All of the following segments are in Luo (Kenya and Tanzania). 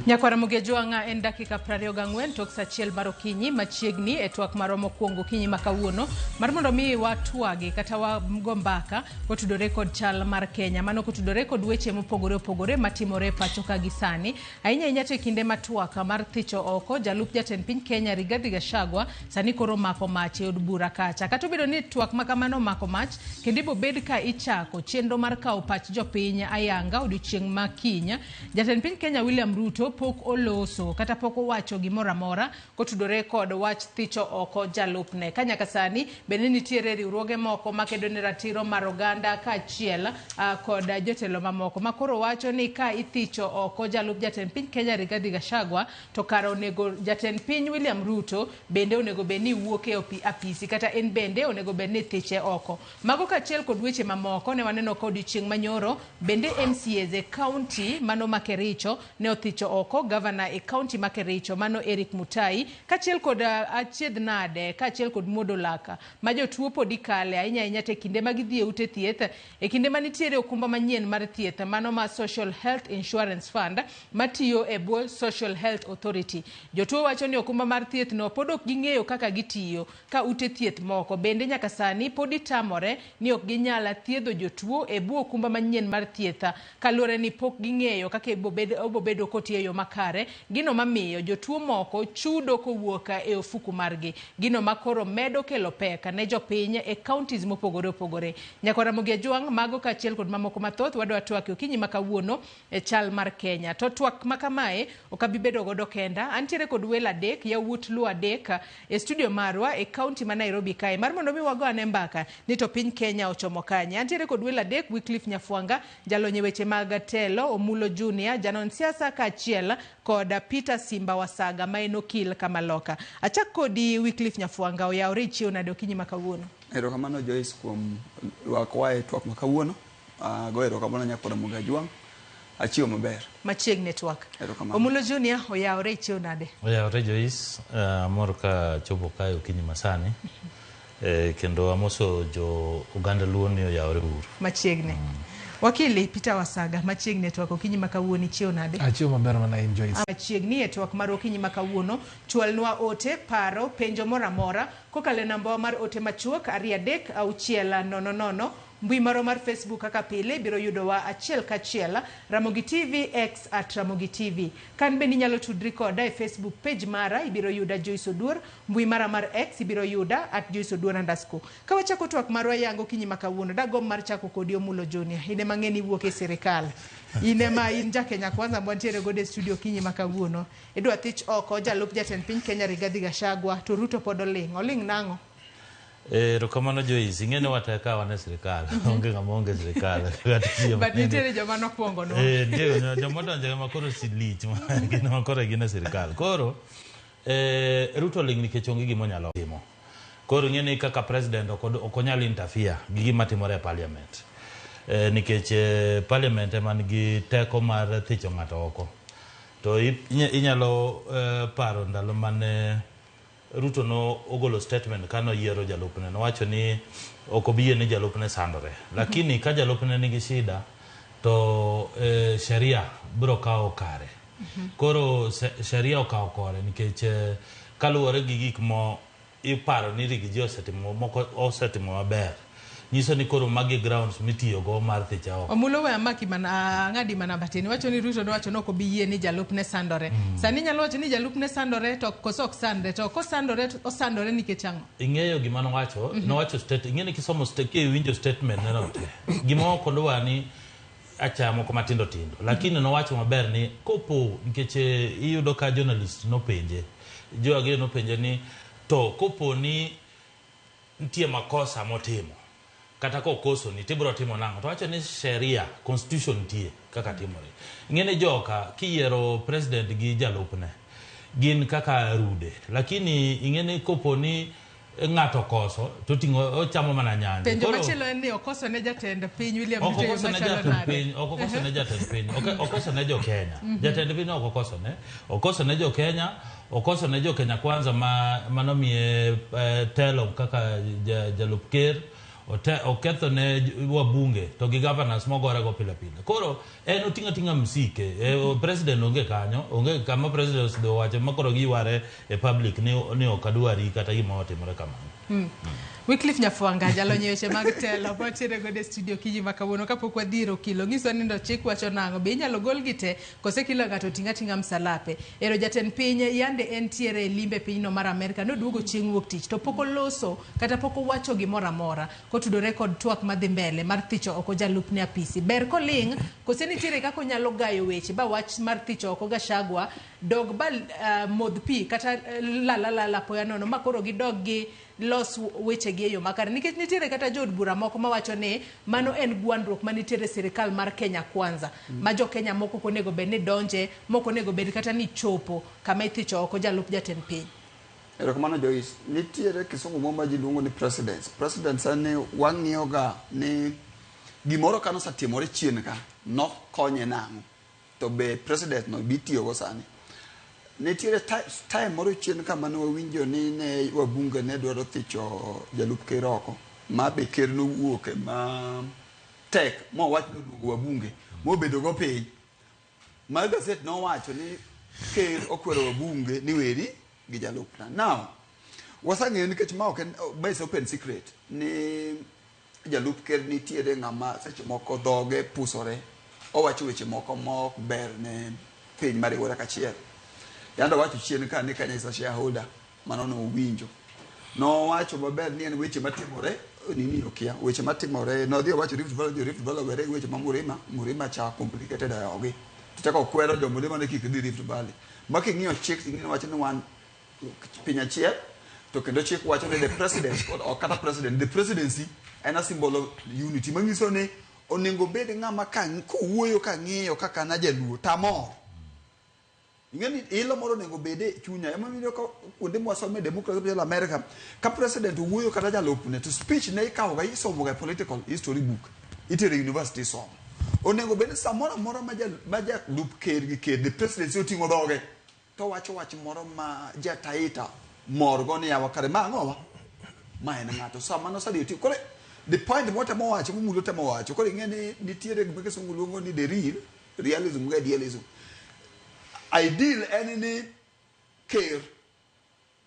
Nyakwara Mugejwang'a en dakika 24 tok saa achiel mar okinyi machiegni e twak marwa mokwongo okinyi ma kawuono mar mondo mi watwagi kata wago mbaka kotudore kod chal mar Kenya mano kotudore kod weche mopogore opogore matimore e pacho ka gi sani ahinya ahinya to e kinde ma twak mar thicho oko jalup jatend piny Kenya Rigathi Gachagua sani koro omako mach e od bura kacha kata obedo ni twak ma kamano omako mach kendo ibobed ka ichako chenro mar kawo pach jopiny ayanga odiochieng' ma kiny. Jatend piny Kenya William Ruto pok oloso kata pok owacho gimoro amora kotudore kod wach thicho oko jalupne. Ka nyaka sani bende nitiere riwruoge moko makedo ne ratiro mar oganda kaachiel kod jotelo mamoko ma koro wacho ni ka ithicho oko jalup jatend piny Kenya Rigathi Gachagua to kara onego jatend piny William Ruto bende onego bed ni wuok e apisi kata en bende onego bed ni ithiche oko. Mago kaachiel kod weche mamoko ne waneno ka odiochieng' manyoro bende MCAs e county mano ma Kericho ne othicho oko gavana e county ma Kericho mano Eric Mutai kaachiel kod achiedh nade kaachiel kod muodo lak ma jotuo podi kale ahinya ahinya to e kinde ma gidhi e ute thieth e kinde ma nitiere okumba manyien mar thieth mano ma Social Health Insurance Fund matiyo e bwo Social Health Authority. Jotuo wacho ni okumba mar thieth no pod ok ging'eyo kaka gitiyo ka ute thieth moko bende nyaka sani podi tamore ni ok ginyal thiedho jotuo e bwo okumba manyien mar thieth kaluwore ni pok ging'eyo kaka obobedo kotiyo e yo makare, gino mamiyo jotuo moko chudo kowuok e ofuku margi, gino makoro medo kelo pek ne jopiny e counties mopogore opogore. Nyakwa Ramogi Ajwang', mago kaachiel kod mamoko mathoth wadwa twak e okinyi ma kawuono e chal mar Kenya. To twak ma kamae ok abi bedo godo kenda, antiere kod welo adek, yawuot Luo adek e studio marwa e county ma Nairobi kae mar mondo mi wago ane mbaka ni to piny Kenya ochomo kanye. Antiere kod welo adek, Wycliffe Nyafwanga, jalony e weche mag telo, Omulo Junior, janon siasa kaachiel kod Peter Simba Wasaga ma en okil Kamaloka. Achak kodi Wycliffe Nyafwanga, oyawore ichiew nade okinyi ma kawuono? Erokamano Joyce kuom rwakowa e twak ma kawuono. Ago erokamano nyakwar Ramogi Ajwang'. Achiewo maber. Machiegni twak. Erokamano. Omulo Junior, oyawore ichiew nade? Oyawore Joyce, amor ka chopo kae okinyi masani. Kendo amoso jo oganda Luo ni oyawore uru. Machiegni. Wakili Peter Wasaga, machiegni e twak okinyi ma kawuono ichiew nade? Achiewo maber mana in Joyce. Machiegni e twak mar okinyi ma kawuono, chwalnwa ote, paro, penjo moro amora kokalo e nambawa mar ote machuok 2 3 6 0 0. Mbui marwa mar Facebook kaka pile ibiro yudowa achiel kachiel Ramogi TV, X at Ramogi TV. Kan bende inyalo tudri koda e Facebook page mara ibiro yuda Joyce Oduor, mbui mara mar X ibiro yuda at Joyce Oduor underscore. Ka wachako twak marwa yango okinyi ma kawuono, dagomb mar chako kodi Omulo Junior. In ema ang'e ni iwuok e sirikal. In ema in ja Kenya Kwanza mwantiere godo e studio okinyi ma kawuono. Idwa thich oko jalup jatend piny Kenya Rigathi Gachagua to Ruto pod oling'. Oling' nang'o? Erokamano Joyce, ing'e ni wate ka wan e sirikal, onge ng'ama onge e sirikal. Kata ji But nitiere joma nokwongo nwa. Nitie joma odonjo ema koro silich, gin ema koro gin e sirikal. Koro, Ruto oling' nikech onge gima onyalo timo. Koro ing'e ni kaka president ok onyal interfere gi gima timore e parliament. Nikech parliament ema nigi teko mar thicho ng'ato oko. To inyalo paro ndalo mane Ruto no ogolo statement kane oyiero jalupne, nowacho ni ok obi yie ni jalupne sandore. Lakini ka jalupne nigi shida to sheria biro kawo kare. Koro sheria okawo kore nikech kaluwore gi gik mo iparo ni Riggy osetimo moko osetimo maber. Nyiso ni koro magi grounds mitiyogo mar thiche oko. Omulo we amaki mana ang'adi mana matin. Iwacho ni Ruto nowacho ni ok obi yie ni jalupne sandore. Sani inyalo wacho ni jalupne sandore to koso ok sandre. To kosandore to osandore nikech ang'o? Ing'eyo gima nowacho, nowacho state, ing'e ni kisomo state, kiwinjo statement neno te. Gima ok odwa ni achaya moko matindo tindo. Lakini nowacho maber ni kopo nikech iyudo ka journalist nopenje, Joe Ageyo nopenje ni to kopo ni nitie makosa motimo kata kokosoni tibiro timo nang'o to wacho ni sheria constitution nitie kaka timore ing'e ni joka kiyiero president gi jalupne gin kaka rude lakini ing'e ni kopo ni ng'ato okoso to oting'o ochamo mana nyanje Penjo machielo en ni okoso ne jatend piny William Ruto e yo okoso ne machalo jatend nade? piny, ok okoso ne jatend piny, okoso ne jo Kenya. Jatend piny ok okoso ne, okoso ne jo Kenya, okoso ne jo Kenya Kwanza ma manomiye telo kaka jalup ker, Oketho ne wabunge to gi governors mogorego pile pile. Koro en oting'o ating'a msike. President onge kanyo, onge kama president osedhi owacho ma koro giyware e public ni ok adwari kata gima otimore kamano. Wycliffe Nyafwanga, jalony e weche mag telo, wantiere godo e studio okinyi ma kawuono. Kapok wadhi ir okilo, nyiswa ni chik wacho nang'o, be inyalo gol gi te kose kila ng'ato oting' ating'a msalape. Ero jatend piny yande entiere e limbe pinyno mar Amerka, noduogo chieng' wuok tich to pok oloso kata pok owacho gimoro amora kotudore kod twak madhi mbele mar thicho oko jalupne apisi. Ber koling' kose nitiere kaka onyalo gayo weche ba wach mar thicho oko Gachagua dog ba modh pi kata lala apoya nono ma koro gidog gi los wechegi e yo makare, nikech nitiere kata jood bura moko mawacho ni mano en gwandruok manitiere e sirikal mar Kenya Kwanza ma jo Kenya moko ok onego bed ni donje, mok onego bed kata ni chopo kama ithicho oko jalup jatend piny. Erokamano Joyce. Nitiere kisungu moro ma ji luongo ni precedence. Precedence en ni wang'iyo ga ni gimoro ka nosetimore chien ka, nokonye nang'o? To be precedent no bitiyogo sani. Nitiere time moro chien ka mane wawinjo ni ne wabunge ne dwaro thicho jalup ker oko. Ma be ker nowuok ma tek mowach ni oduogo wabunge mobedo go piny. Ma gazet nowacho ni ker okwero wabunge ni weri gi jalupna. Now, wasang'eyo nikech ma ok en ma is open secret ni jalup ker nitiere ng'ama seche moko dhoge pusore, owacho weche moko ma ok ber ne piny mariwore kachiel. Yande owacho chien ka ni Kenya is a shareholder, mano nowinjo. Nowacho maber ni en weche matimore nini okia, weche matimore nodhi owacho Rift Valley, jo Rift Valley owere gi weche ma Murima, Murima cha complicated ayogi. To chako okwero jo Murima ni kik dhi Rift Valley. Ma king'iyo chik ting'eyo wacho ni wan piny achiel to kendo chik wacho ni the president ok kata president, the presidency en a symbol of unity manyiso ni onego bed ng'ama ka kowuoyo kang'iyo kaka an ajaluo tamor. Ing'e ni ilo moro onego bed e chunya. Ema omiyo ka kuonde mwasome democracy machalo America, ka president owuoyo kata jalupne to speech ne ikawo ga isomo ga e political history book. Itere university isomo. Onego bed ni samoro amora ma jalup ker gi ker, the presidency oting'o dhoge to wacho wach moro ma jataita morgo ni yawa kare ma ang'owa ma en ng'ato sama nosedhi otiyo koro the point mwatemo wacho momulo temo wacho koro ing'e ni nitiere gima kisungu luongo ni the real realism gi idealism. Ideal en ni ker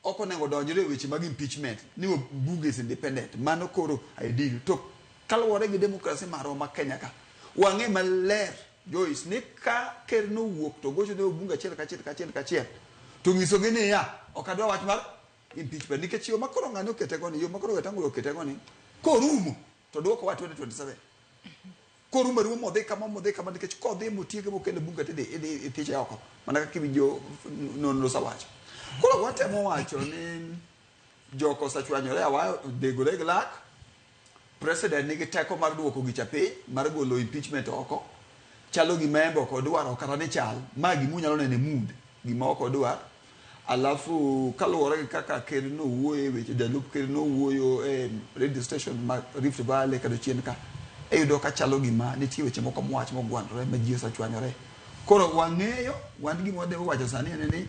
ok onego donjre e weche mag impeachment ni bunge is independent, mano koro ideal. To kaluwore gi democracy marwa ma Kenya ka, wang'e maler Joyce ni ka ker nowuok to gocho ne wabunge achiel kachiel kachiel kachiel to nyisogi niya ok adwa wach mar impeachment nikech yo makoro ng'ani okete go ni, yo makoro Wetangula okete go ni, korumo to duoko wa 2027 korumo arumo modhi kama modhi kama nikech kodhi motieke mokele bunge tidhi idhi ithiche oko mana kaka iwinjo nonro osewacho. Koro watemo wacho ni joko osechwanyore awaya odegore gi lak. President nigi teko mar duoko gicha piny mar golo impeachment oko. Chalo gima en be ok odwaro kata ni chal ma gima unyalo neno e mood gima ok odwar. Alafu kaluwore gi kaka ker nowuoyo e weche jalup ker nowuoyo e radio station ma Rift Valley kata chien ka, iyudo ka chalo gima nitie weche moko mowach mogwandore ma ji osechwanyore. Koro wang'eyo wan gima wadhi wacho sani en ni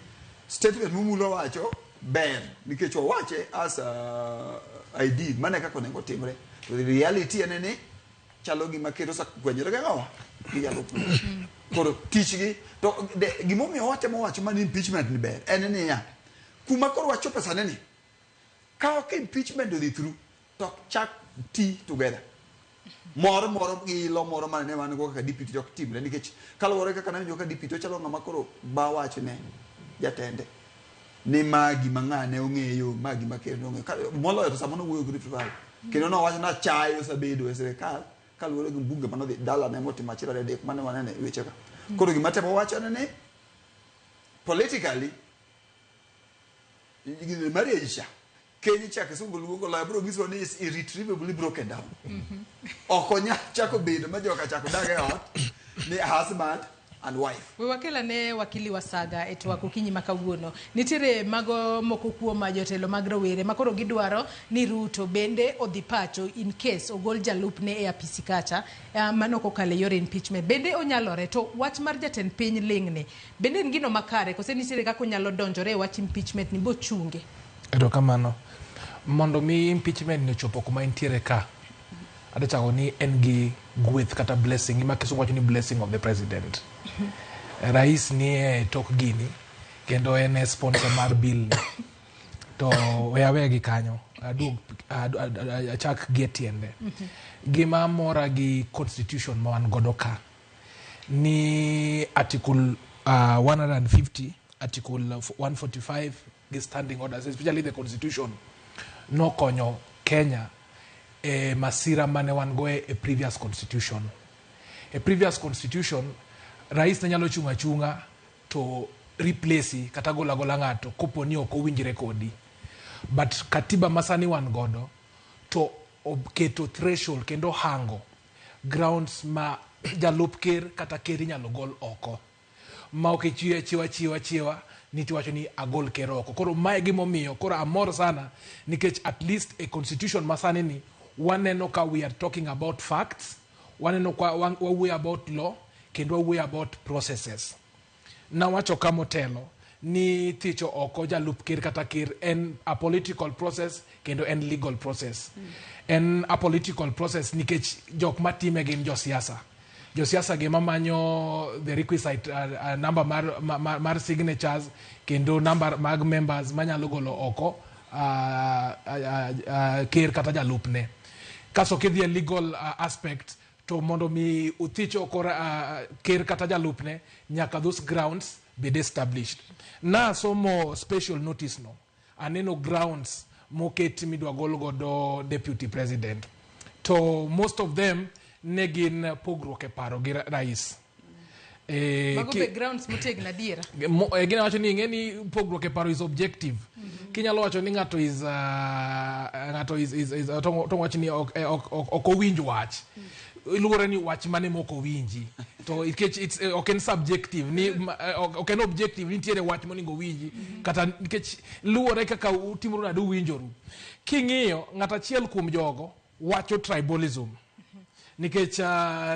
statement momulo wacho ber nikech owache as a ideal mano e kaka onego otimre. To reality en ni chalo gima ker osegwenyore gi ang'owa gi jalupne. Koro tichgi to gimomiyo watemo wacho mana impeachment ni ber en niya kuma koro wachope sani ni ka ok impeachment odhi through to chak ti together moro moro gi ilo moro mane wan go kaka deputy ok timre nikech kaluwore kaka nawinjo ka deputy ochalo ng'ama koro ba wach ne jatende ni ma gima ng'ane ong'eyo ma gima ker nong'eyo moloyo to sama nowuoyo gi Rift Valley kendo nowacho ni achaye osebedo e sirikal kaluwore gi mbunge manodhi dalane motimo achiel ariyo adek mane wanene e weche ka. Koro gima temo wacho en ni politically marriage cha keny cha kisungu luongo lawyer biro nyisowa ni is irretrievably broken down. Ok onyal chako bedo ma joka chako dak e ot ni husband and wife. We wakel ane wakili Wasaga e twak okinyi ma kawuono. Nitiere mago moko kuom jotelo mag rowere ma koro gidwaro ni Ruto bende odhi pacho in case ogol jalupne e apisi kacha mano kokalo e yor impeachment. Bende onyalore to wach mar jatend piny ling'ni bende en gino makare kose nitiere kaka onyalo donjore e wach impeachment ni bochunge? Erokamano. Mondo mi impeachment ni ochopo kuma entiere ka, Adachako ni en gi gweth kata blessing, gima kisungu wacho ni blessing of the president. Rais ni e tok gini kendo en e sponsor mar bill ni. To we aweye gi kanyo, aduog achak gi e tiende. Gima mora gi constitution ma wan godo ka ni article 150, article 145 gi standing orders, especially the constitution, nokonyo Kenya e masira mane wan go e previous constitution. E previous constitution, rais ne nyalo chung' achung'a to replace kata golo agola ng'ato kopo ni ok owinjre kodi. But katiba masani wan godo to oketo threshold kendo hango grounds ma jalup ker kata ker inyalo gol oko ma ok ichiwe achiwa chiwa chiwa ni tiwacho ni agol ker oko. Koro mae gimomiyo koro amor sana nikech at least e constitution masani ni waneno ka we are talking about facts, waneno ka wawuoyo about law kendo wawuoyo about processes. Nawacho ka motelo ni thicho oko jalup ker kata ker en a political process kendo en legal process. En a political process nikech jok matime gin josiasa. Josiasa gi mamanyo the requisite number mar signatures kendo number mag members manyalo golo oko ker kata jalupne. Kaso kidhi e legal aspect to mondo mi uthich oko ker kata jalupne nyaka those grounds bed established. Nasomo special notice no, aneno grounds moket midwa gol godo deputy president to most of them ne gin pogruok e paro gi rais. Mago be grounds motegno adiera. Gina wacho ni ing'e ni pogruok e paro is objective. Kinyalo wacho ni ng'ato is ng'ato is to wacho ni ok owinj wach. Luwore ni wach mane mok owinji. To nikech it's ok en subjective ni ok en objective, nitiere wach monego owinji kata nikech luwore kaka utimuru nade uwinjoru. King'iyo ng'at achiel kuom jogo wacho tribalism. Nikech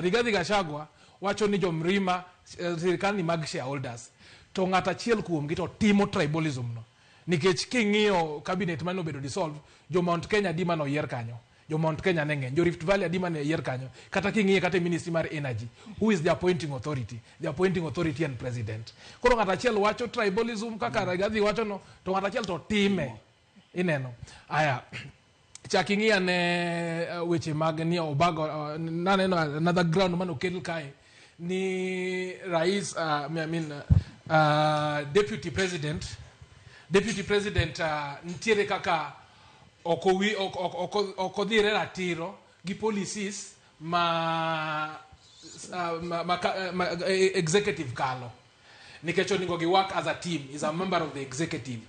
Rigathi Gachagua wacho ni jomrima sirikal ni mag shareholders to ng'at achiel kuomgi to timo tribalism no nikech king'iyo cabinet mane obedo dissolved, jo Mount Kenya adi mane oyier kanyo? Jo Mount Kenya ne ng'eny, jo Rift Valley adi mane oyier kanyo? Kata king'iye kata e ministry mar energy, who is the appointing authority? The appointing authority and president. Koro ng'at achiel wacho tribalism kaka Rigathi wacho no, to ng'at achiel to time ineno aya. Chak ing'i ane weche mag ni obago naneno another ground manokel kae ni rais, I mean, deputy president nitiere kaka ok odhire ratiro gi policies ma executive kalo nikech onego gi work as a team, is a member of the executive.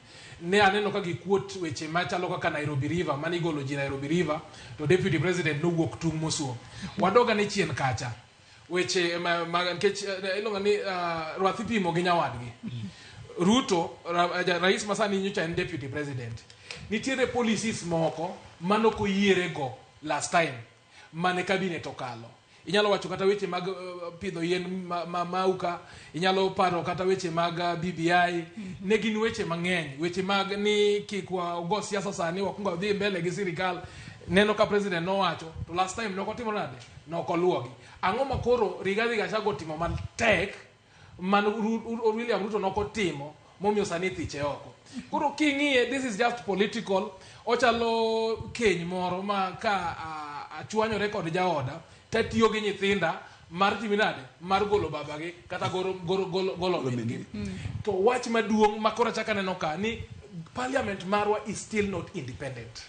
Ne aneno ka gikuot weche machalo kaka Nairobi River mane igolo ji Nairobi River to deputy president nowuok tung' mosuo. Wadoga ne chien kacha weche ma nikech iluongo ni rwath ipimo gi nyawadgi. Ruto rais masani nyocha en deputy president, nitiere policies moko manok oyiere go last time mane cabinet okalo. Inyalo wacho kata weche mag pidho yien mauka, inyalo paro kata weche mag BBI. Ne gin weche mang'eny, weche mag ni kik wago siasa sani, wakwongo wadhi mbele gi sirikal. Neno ka president nowacho to last time nokotimo nade, nokoluwogi. Ang'o ma koro Rigathi Gachagua otimo matek man William Ruto nokotimo momiyo sani ithiche oko? Koro king'iye, this is just political. Ochalo keny moro ma ka achwanyore kod jaoda tatiyo gi nyithinda mar timi nade mar golo babagi kata golo min-gi. To wach maduong' ma koro achako aneno ka ni parliament marwa is still not independent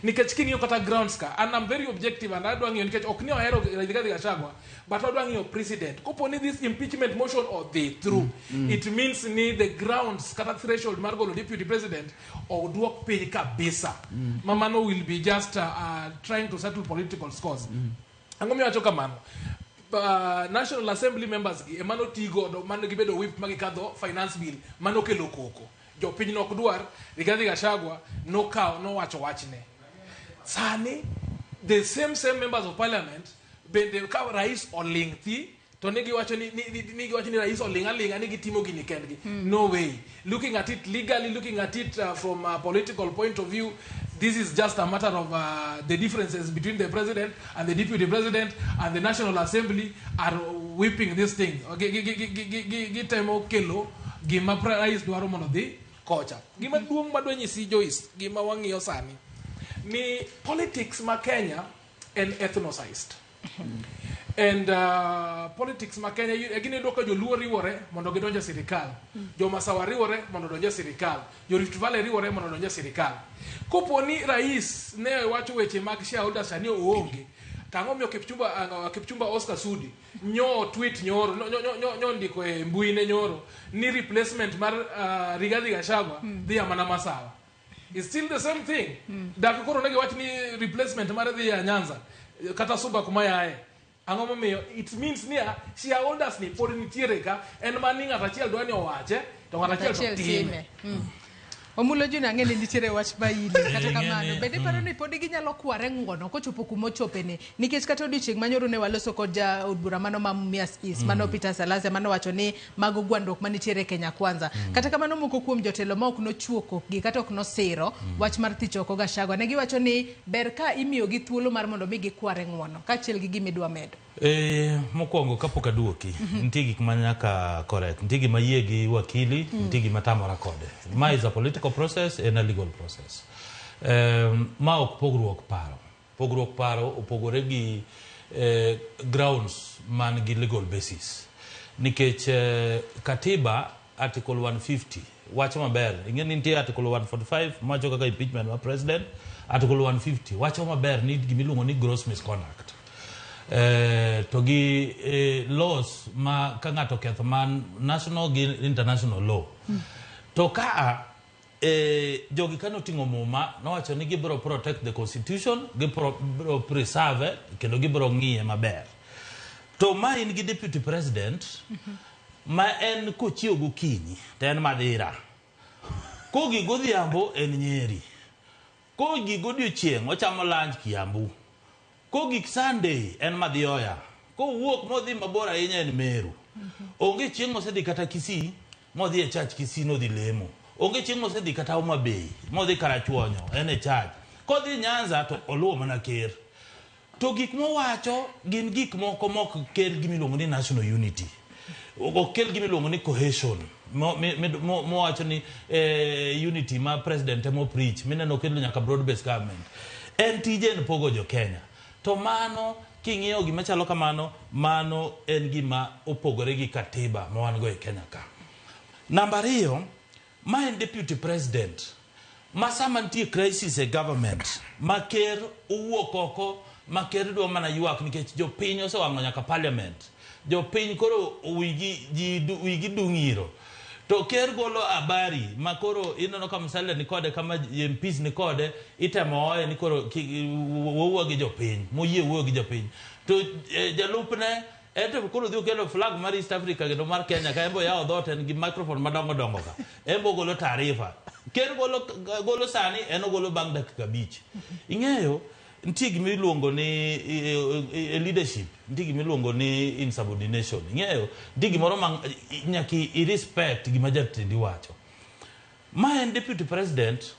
nikech king'iyo kata grounds ka, and I'm very objective and adwa ng'iyo nikech ok ni ohero Rigathi Gachagua, but adwa ng'iyo president. Kopo ni this impeachment motion odhi through, it means ni the grounds kata threshold mar golo deputy president oduok piny kabisa, ma mano will be just trying to settle political scores. Ang'o miwacho kamano? National Assembly members gi ema noti godo mane gibedo whip ma gikadho finance bill manokelo koko. Jopiny nok dwar Rigathi Gachagua nokawo nowacho wachne. Sani the same same members of parliament bende ka rais oling thi to ne giwacho ni rais oling aling'a ni gitimo gini kendgi. No way. Looking at it legally, looking at it from a political point of view, This is just a matter of the differences between the president and the deputy president and the National Assembly are whipping this thing. Gitemo kelo gima rais dwaro mondo dhi kocha. Gima duong' madwa nyisi Joyce, gima wang'iyo sani ni politics ma Kenya en ethnicized. And politics ma Kenya gin iyudo ka joluo riwore mondo gidonj e sirikal. Jomasawa riwore mondo odonj e sirikal. Jo Rift Valley riwore mondo odonj e sirikal. Kopo ni rais ne wacho weche mag shareholders sani oonge, to ang'o miyo Kipchumba Oscar Sudi nyo tweet nyoro nyo ndiko e mbui ne nyoro ni replacement mar Rigathi Gachagua dhi mana Masawa. It's still the same thing. Dak koro ne giwach ni replacement mar dhi ya Nyanza kata Suba kuma yae. Ang'o momiyo? It means niya shareholders ni pod nitiere ka en mana ni ng'ato achiel dwa ni owache to ng'ato achiel to time. Omulo Junior ang'e ni nitiere wach ma ile kata kamano bende iparo ni pod ginyalo kware ng'uono kochopo kuma ochopeni nikech kata odiochieng' manyoro ne waloso kod jaod bura mano ma Mumias East mano Peter Salasya mano wacho ni mago gwandruok manitiere Kenya Kwanza. Kata kamano moko kuom jotelo ma ok nochuo kokgi kata ok nosiro wach mar thich oko Gachagua ne giwacho ni ber ka imiyogi thuolo mar mondo mi gikware ng'uono kaachiel gi gima idwa medo. Mokwongo kapok aduoki, nitie gik ma nyaka correct. Nitie gima yie gi wakili, nitie gima tamora kode. Ma is a political process en a legal process. Ma ok pogruok paro. Pogruok paro opogore gi grounds man gi legal basis. Nikech katiba article 150 wacho maber. Ing'e ni nitie article 145 mawacho kaka impeachment mar president. Article 150 wacho maber ni gimiluongo ni gross misconduct. To gi laws ma ka ng'ato oketho man national gi international law. To ka jogi kane oting'o muma nowacho ni gibiro protect the constitution, gibiro preserve kendo gibiro ng'iye maber. To ma in gi deputy president ma en kochiew gokinyi to en Madira. Kogik godhiambo en Nyeri. Kogik godiochieng' ochamo lunch Kiambu. Kogik Sunday en Mathioya. Kowuok modhi mabor ahinya en Meru. Onge chieng' mosedhi kata Kisii modhi e church Kisii nodhi lemo. Onge chieng' mosedhi kata Homa Bay modhi Karachuonyo en e church. Kodhi Nyanza to oluwo mana ker. To gik mowacho gin gik moko mok kel gimiluongo ni national unity. Ok kel gimiluongo ni cohesion. Mowacho ni unity ma president emo preach mineno kelo nyaka broad based government. En tije en pogo jo Kenya. To mano king'iyo gima chalo kamano, mano en gima opogore gi katiba ma wan go e Kenya ka. Namba ariyo, ma en deputy president ma sama nitie crisis e government ma ker owuok oko ma ker dwa mana ywak nikech jopiny osewang'o nyaka parliament. Jopiny koro wigi dung' iro. To ker golo habari ma koro ineno ka Musalia ni kode kama MPs ni kode itemo oye ni koro wawuo gi jopiny moyie wuoyo gi jopiny. To jalupne ento koro dhi okelo flag mar East Africa kendo mar Kenya ka embo yawo dhoot en gi microphone madongo dongo ka. Embo golo taarifa. Ker golo sani en ogolo bang' dakika 5. Ing'eyo nitie gima iluongo ni leadership, nitie gima iluongo ni insubordination. Ing'eyo nitie gimoro ma nyaka i respect gima jatendi wacho. Ma en deputy president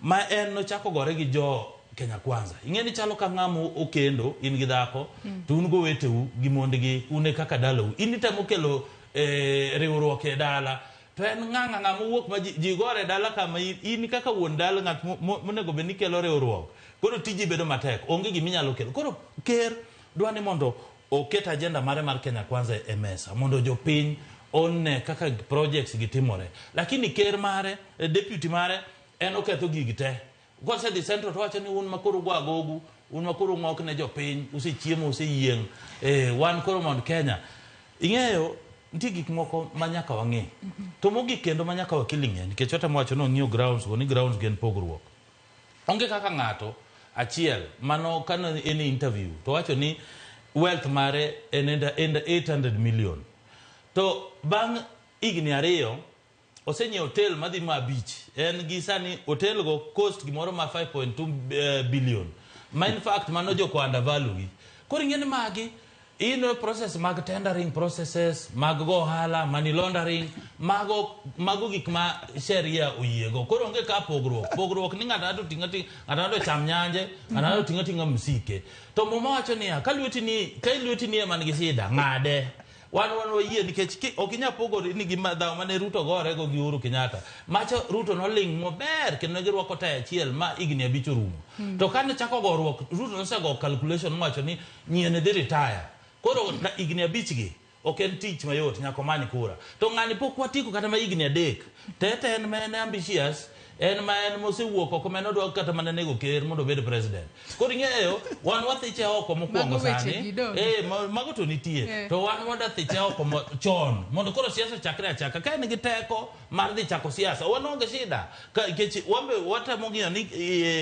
ma en nochako gore gi jo Kenya Kwanza. Ing'e ni chalo ka ng'ama okendo in gi dhako to un goweteu gi mondgi un e kaka dalau. In itemo kelo riwruok e dala to en ng'ama owuok ma ji gore e dala kama in kaka wuon dala ng'at monego bed ni kelo riwruok. Koro tiji bedo matek, onge gima inyalo kelo. Koro ker dwa ni mondo oket agenda mare mar Kenya Kwanza e mesa mondo jopiny one kaka projects gi timore. Lakini ker mare, deputy mare en oketho gigi te. Kosedhi central to wacho ni un makoro ugo agogu, un makoro ung'ok ne jopiny, usechiemo, useyieng', wan koro Mount Kenya. Ing'eyo nitie gik moko ma nyaka wang'e. To mogik kendo ma nyaka wakili ng'e nikech watemo wacho ni ong'iyo grounds go ni grounds gin pogruok. Onge kaka ng'ato achiel mano kane en e interview to wacho ni wealth mare en 800 million. To bang' higni 2 osenyiewo hotel madhi ma 5. En gi sani hotel go cost gimoro ma 5.2 billion. Ma in fact mano joko undervalue gi. Koro ing'e ni magi Ino process mag tendering processes, mag go ohala, money laundering, mago gik ma sheria oyiego. Koro onge ka pogruok. Pogruok ni ng'ato ng'ato ting'o ting'o, ng'ato ng'ato cham nyanje, ng'ato ng'ato ting'o ting'o msike. To Muma wacho niya, ka lweti ni ema nigi shida, ng'ade. Wan wayie nikech ok inyal pogori ni gima dhawo mane Ruto gore go gi Uhuru Kenyatta. Macha Ruto noling' maber kendo ne girwako taya achiel ma higni 5 orumo. To kane chako goruok, Ruto nosego calculation mowacho ni nyien dhi retire. Koro higni 5 gi ok en tich mayot, nyaka omany kura. To ng'ani pok watieko kata ma higni 3. Tete en ma en ambitious, en ma en mosewuok oko, ma en odwa kata mana nego ker mondo obed president. Koro ing'eyo, wan wathiche oko mokwongo sani. Mago to nitie. To wan wada thiche oko chon mondo koro siasa ochakre achaka. Ka en gi teko mar dhi chako siasa, wan onge shida. Nikech wan be watemo ng'iyo ni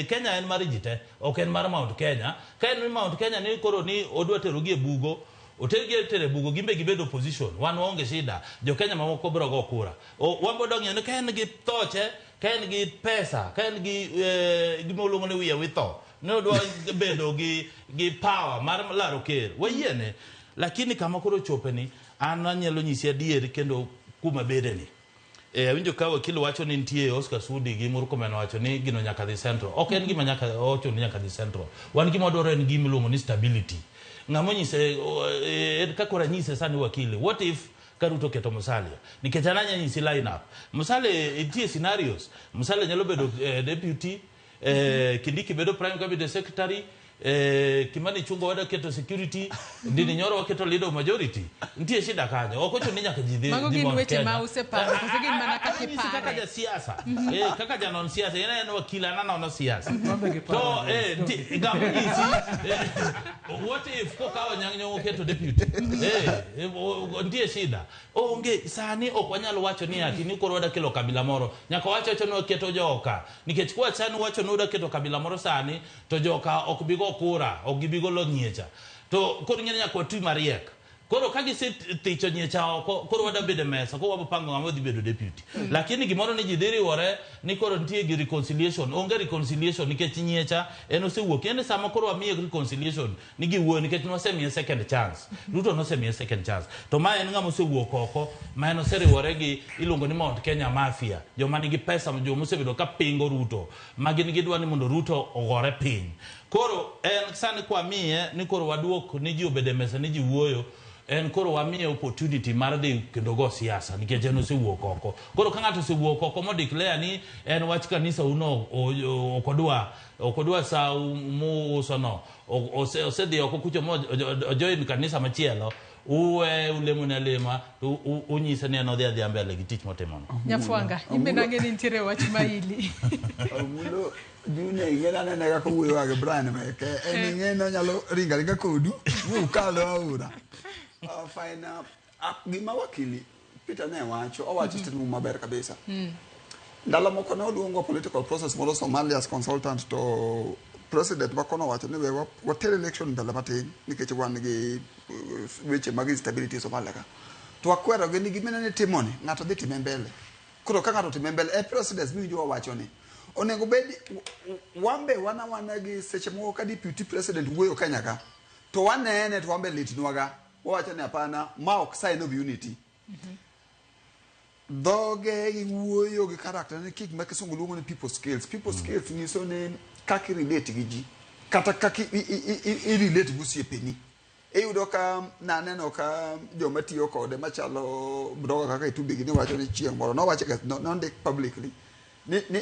Kenya en mar ji te, ok en mar Mount Kenya. Ka en Mount Kenya ni koro ni odwa terogi e bugo, otergi e tere bugo, gimbe gibed opposition. Wan waonge shida. Jo Kenya mamoko biro go kura. Wan bo dong'eyo ni ka en gi thoche, ka en gi pesa, ka en gi gima oluongo ni wiye witho, ne odwa bedo gi power mar laro ker, wayiene. Lakini kama koro chope ni, an anyalo nyisi adier kendo kuma bede ni. Awinjo ka wakili wacho ni nitie Oscar Sudi gi Murkomen wacho ni gino nyaka dhi central. Ok en gima nyaka ochuno ni nyaka dhi central. Wan gima wadwaro en gima iluongo ni stability. Ng'ama onyise, kaka ranyise sani wakili, what if ka Ruto oketo Musalia? Nikech an anya nyisi line up. Musalia nitie scenarios. Musalia nyalo bedo deputy, Kindiki bedo prime cabinet secretary, Kimani Ichung'wa wada keto security, Ndindi Nyoro waketo leader of majority. Nitie shida kanyo. Ok ochuno ni nyaka ji dhi Mago dhi gin Mount weche Kenya. ma useparo, koso gin mana kaka Anyisi kaka ipare? jasiasa. Kaka janon siasa, en en wakil, an anono siasa. Mambe gi To, paro. ng'ama onyisi, what if kokawo Anyang' Nyong'o oketo deputy? Nitie shida. Onge, sani ok wanyal wacho ni ati ni koro wadwa kelo kabila moro. Nyaka wach wacho ni waketo joka. Nikech kwa sani wacho ni wadwa keto kabila moro sani, to joka ok bi go kura, ok gibi golo nyiecha. To koro ing'e ni nyaka watwi mariek. Koro ka gisethicho nyiecha oko, koro wadwa bedo e mesa, koro wabopango ng'ama dhi bedo deputy. Lakini gimoro ni ji dhi riwore ni koro nitie gi reconciliation. Onge reconciliation nikech nyiecha en osewuok. En sama koro wamiye reconciliation ni giwuoyo nikech nwasemiye second chance. Ruto nosemiye second chance. To ma en ng'ama osewuok oko, ma en oseriwore gi iluongo ni Mount Kenya Mafia. Joma nigi pesa, joma osebedo ka pingo Ruto, ma gin gidwa ni mondo Ruto ogore piny. Koro en sani kwamiye ni koro waduok ni ji obed e mesa ni ji wuoyo, en koro wamiye opportunity mar dhi kendo go siasa nikech en osewuok oko. Koro ka ng'ato osewuok oko mo declare ni en wach kanisa uno ok odwa sa muuso no, osedhi oko kucho mo ojoin kanisa machielo, uwe ulemo ne alema to unyise ni en odhi adhiya mbele gi tich motimono. Nyafwanga, imbe nange ni nitiere wach maili. Omulo Junior ing'e anene kaka owuoyo gi Brian meke. En ing'e ni onyalo ringo aringa kodu mukal aora. Fine. Gima wakili Peter ne wacho, owacho statement maber kabisa. Ndalo moko ne oluongo political process moro Somalia as consultant to president makono owacho ni we water election mbele matin nikech wan gi weche mag instability Somalia ka. To wakwero gi ni gima ne timoni ng'ato dhi time mbele. Koro ka ng'ato time mbele e president miwinjo wawacho ni onego bed wambe wana wana gi seche moko ka deputy president wuoyo Kenya ka to wanene to wambe litnwaga wawacho ni hapana ma ok sign of unity. Dhoge gi wuoyo gi character ni kik ma kisungu luongo ni people skills. People skills nyiso ni kaka i relate gi ji kata kaka i relate gi osiepeni. Iyudo ka naneno ka joma tiyo kode machalo broga kaka Itumbi gi ni wacho ni chieng' moro nowacho ga nondik publicly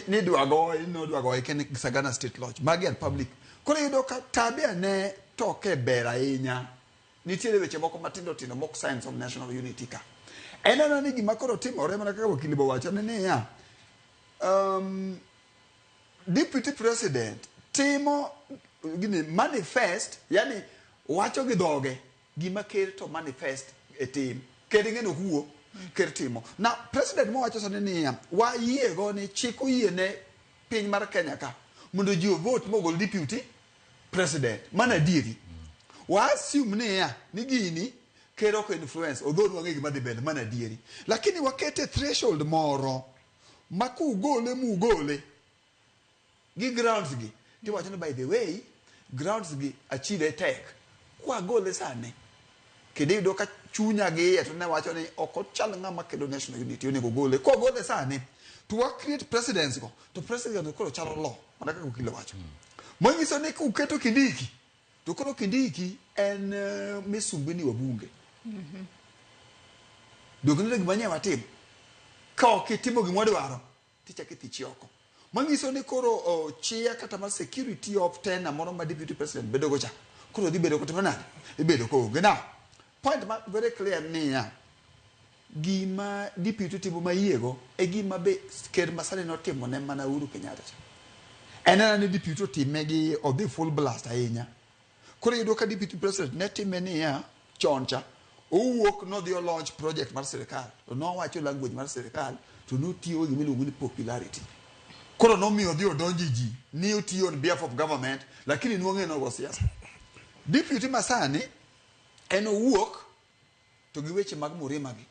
ni dwa goye nodwa goye ken Sagana State Lodge. Magi are public. Koro iyudo ka tabia ne toke ber ahinya. Nitiere weche moko matindo tindo mok signs of national unity ka. En anena ni gima koro timore mana kaka wakili bo wacho ni niya, deputy president timo gini manifest, yani wacho gi dhoge gima ker to manifest e tim. Ker ing'e ni ok wuo, ker timo. Na president mowacho sani niya, wayie go ni chik oyie ne piny mar Kenya ka mondo ji ovote mogol deputy president. Mano adieri. Wa assume niya, ni gini ker ok influence, although wang'e gima dhi mbele, mano adieri. Lakini wakete threshold moro ma kugole mugole gi grounds gi, tiwacho ni by the way, grounds gi achieve tek. Kwagole sani, Kendo iyudo ka chunya gi iye to ne wacho ni ok ochal ng'ama kelo national unity onego gole. Kogole sani to wa create precedents go to precedents koro chalo law mana kaka okil wacho. Manyiso ni kuketo Kindiki to koro Kindiki en misumbini wabunge. Donge nitie gima nye watimo? Ka ok itimo gima wadwaro tichako ithichi oko. Manyiso ni koro chia kata mar security of tenure moro ma deputy president bedo go cha koro dhi bedo kotimo nade? Ibedo koonge. Now, point ma very clear niya, gima deputy timo mayiego e gima be ker masani notimo ne mana Uhuru Kenyatta cha. En ena ni deputy otime gi odhi full blast ahinya. Koro iyudo ka deputy president ne time niya chon cha owuok nodhi o launch project mar sirikal to nowacho language mar sirikal to notiyo gi gima iluongo ni popularity. Koro nomiyo odhi odonjo e ji ni otiyo on behalf of government lakini nwang'e nogo siasa. Deputy masani en owuok to gi weche mag Murima gi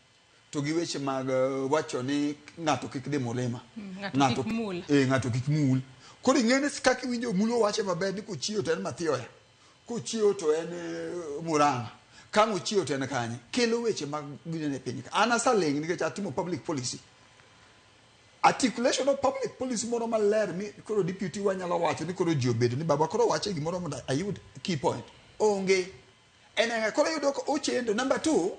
to gi weche mag wacho ni ng'ato kik dhi Murima. Ng'ato kik mul. Ng'ato kik mul. Koro ing'e ni kaka iwinjo Mulo wache maber ni kochiewo to en Mathioya. Kochiewo to en Murang'a. Ka ang' ochiewo to en kanye. Kelo weche mag ginene e piny ka. An asaling' nikech atimo public policy. Articulation of public policy moro maler mi koro deputy wanyalo wacho ni koro ji obedo ni baba koro wache gimoro mondo ayud key point. Onge. En ema koro iyudo ka ochendo. Number 2,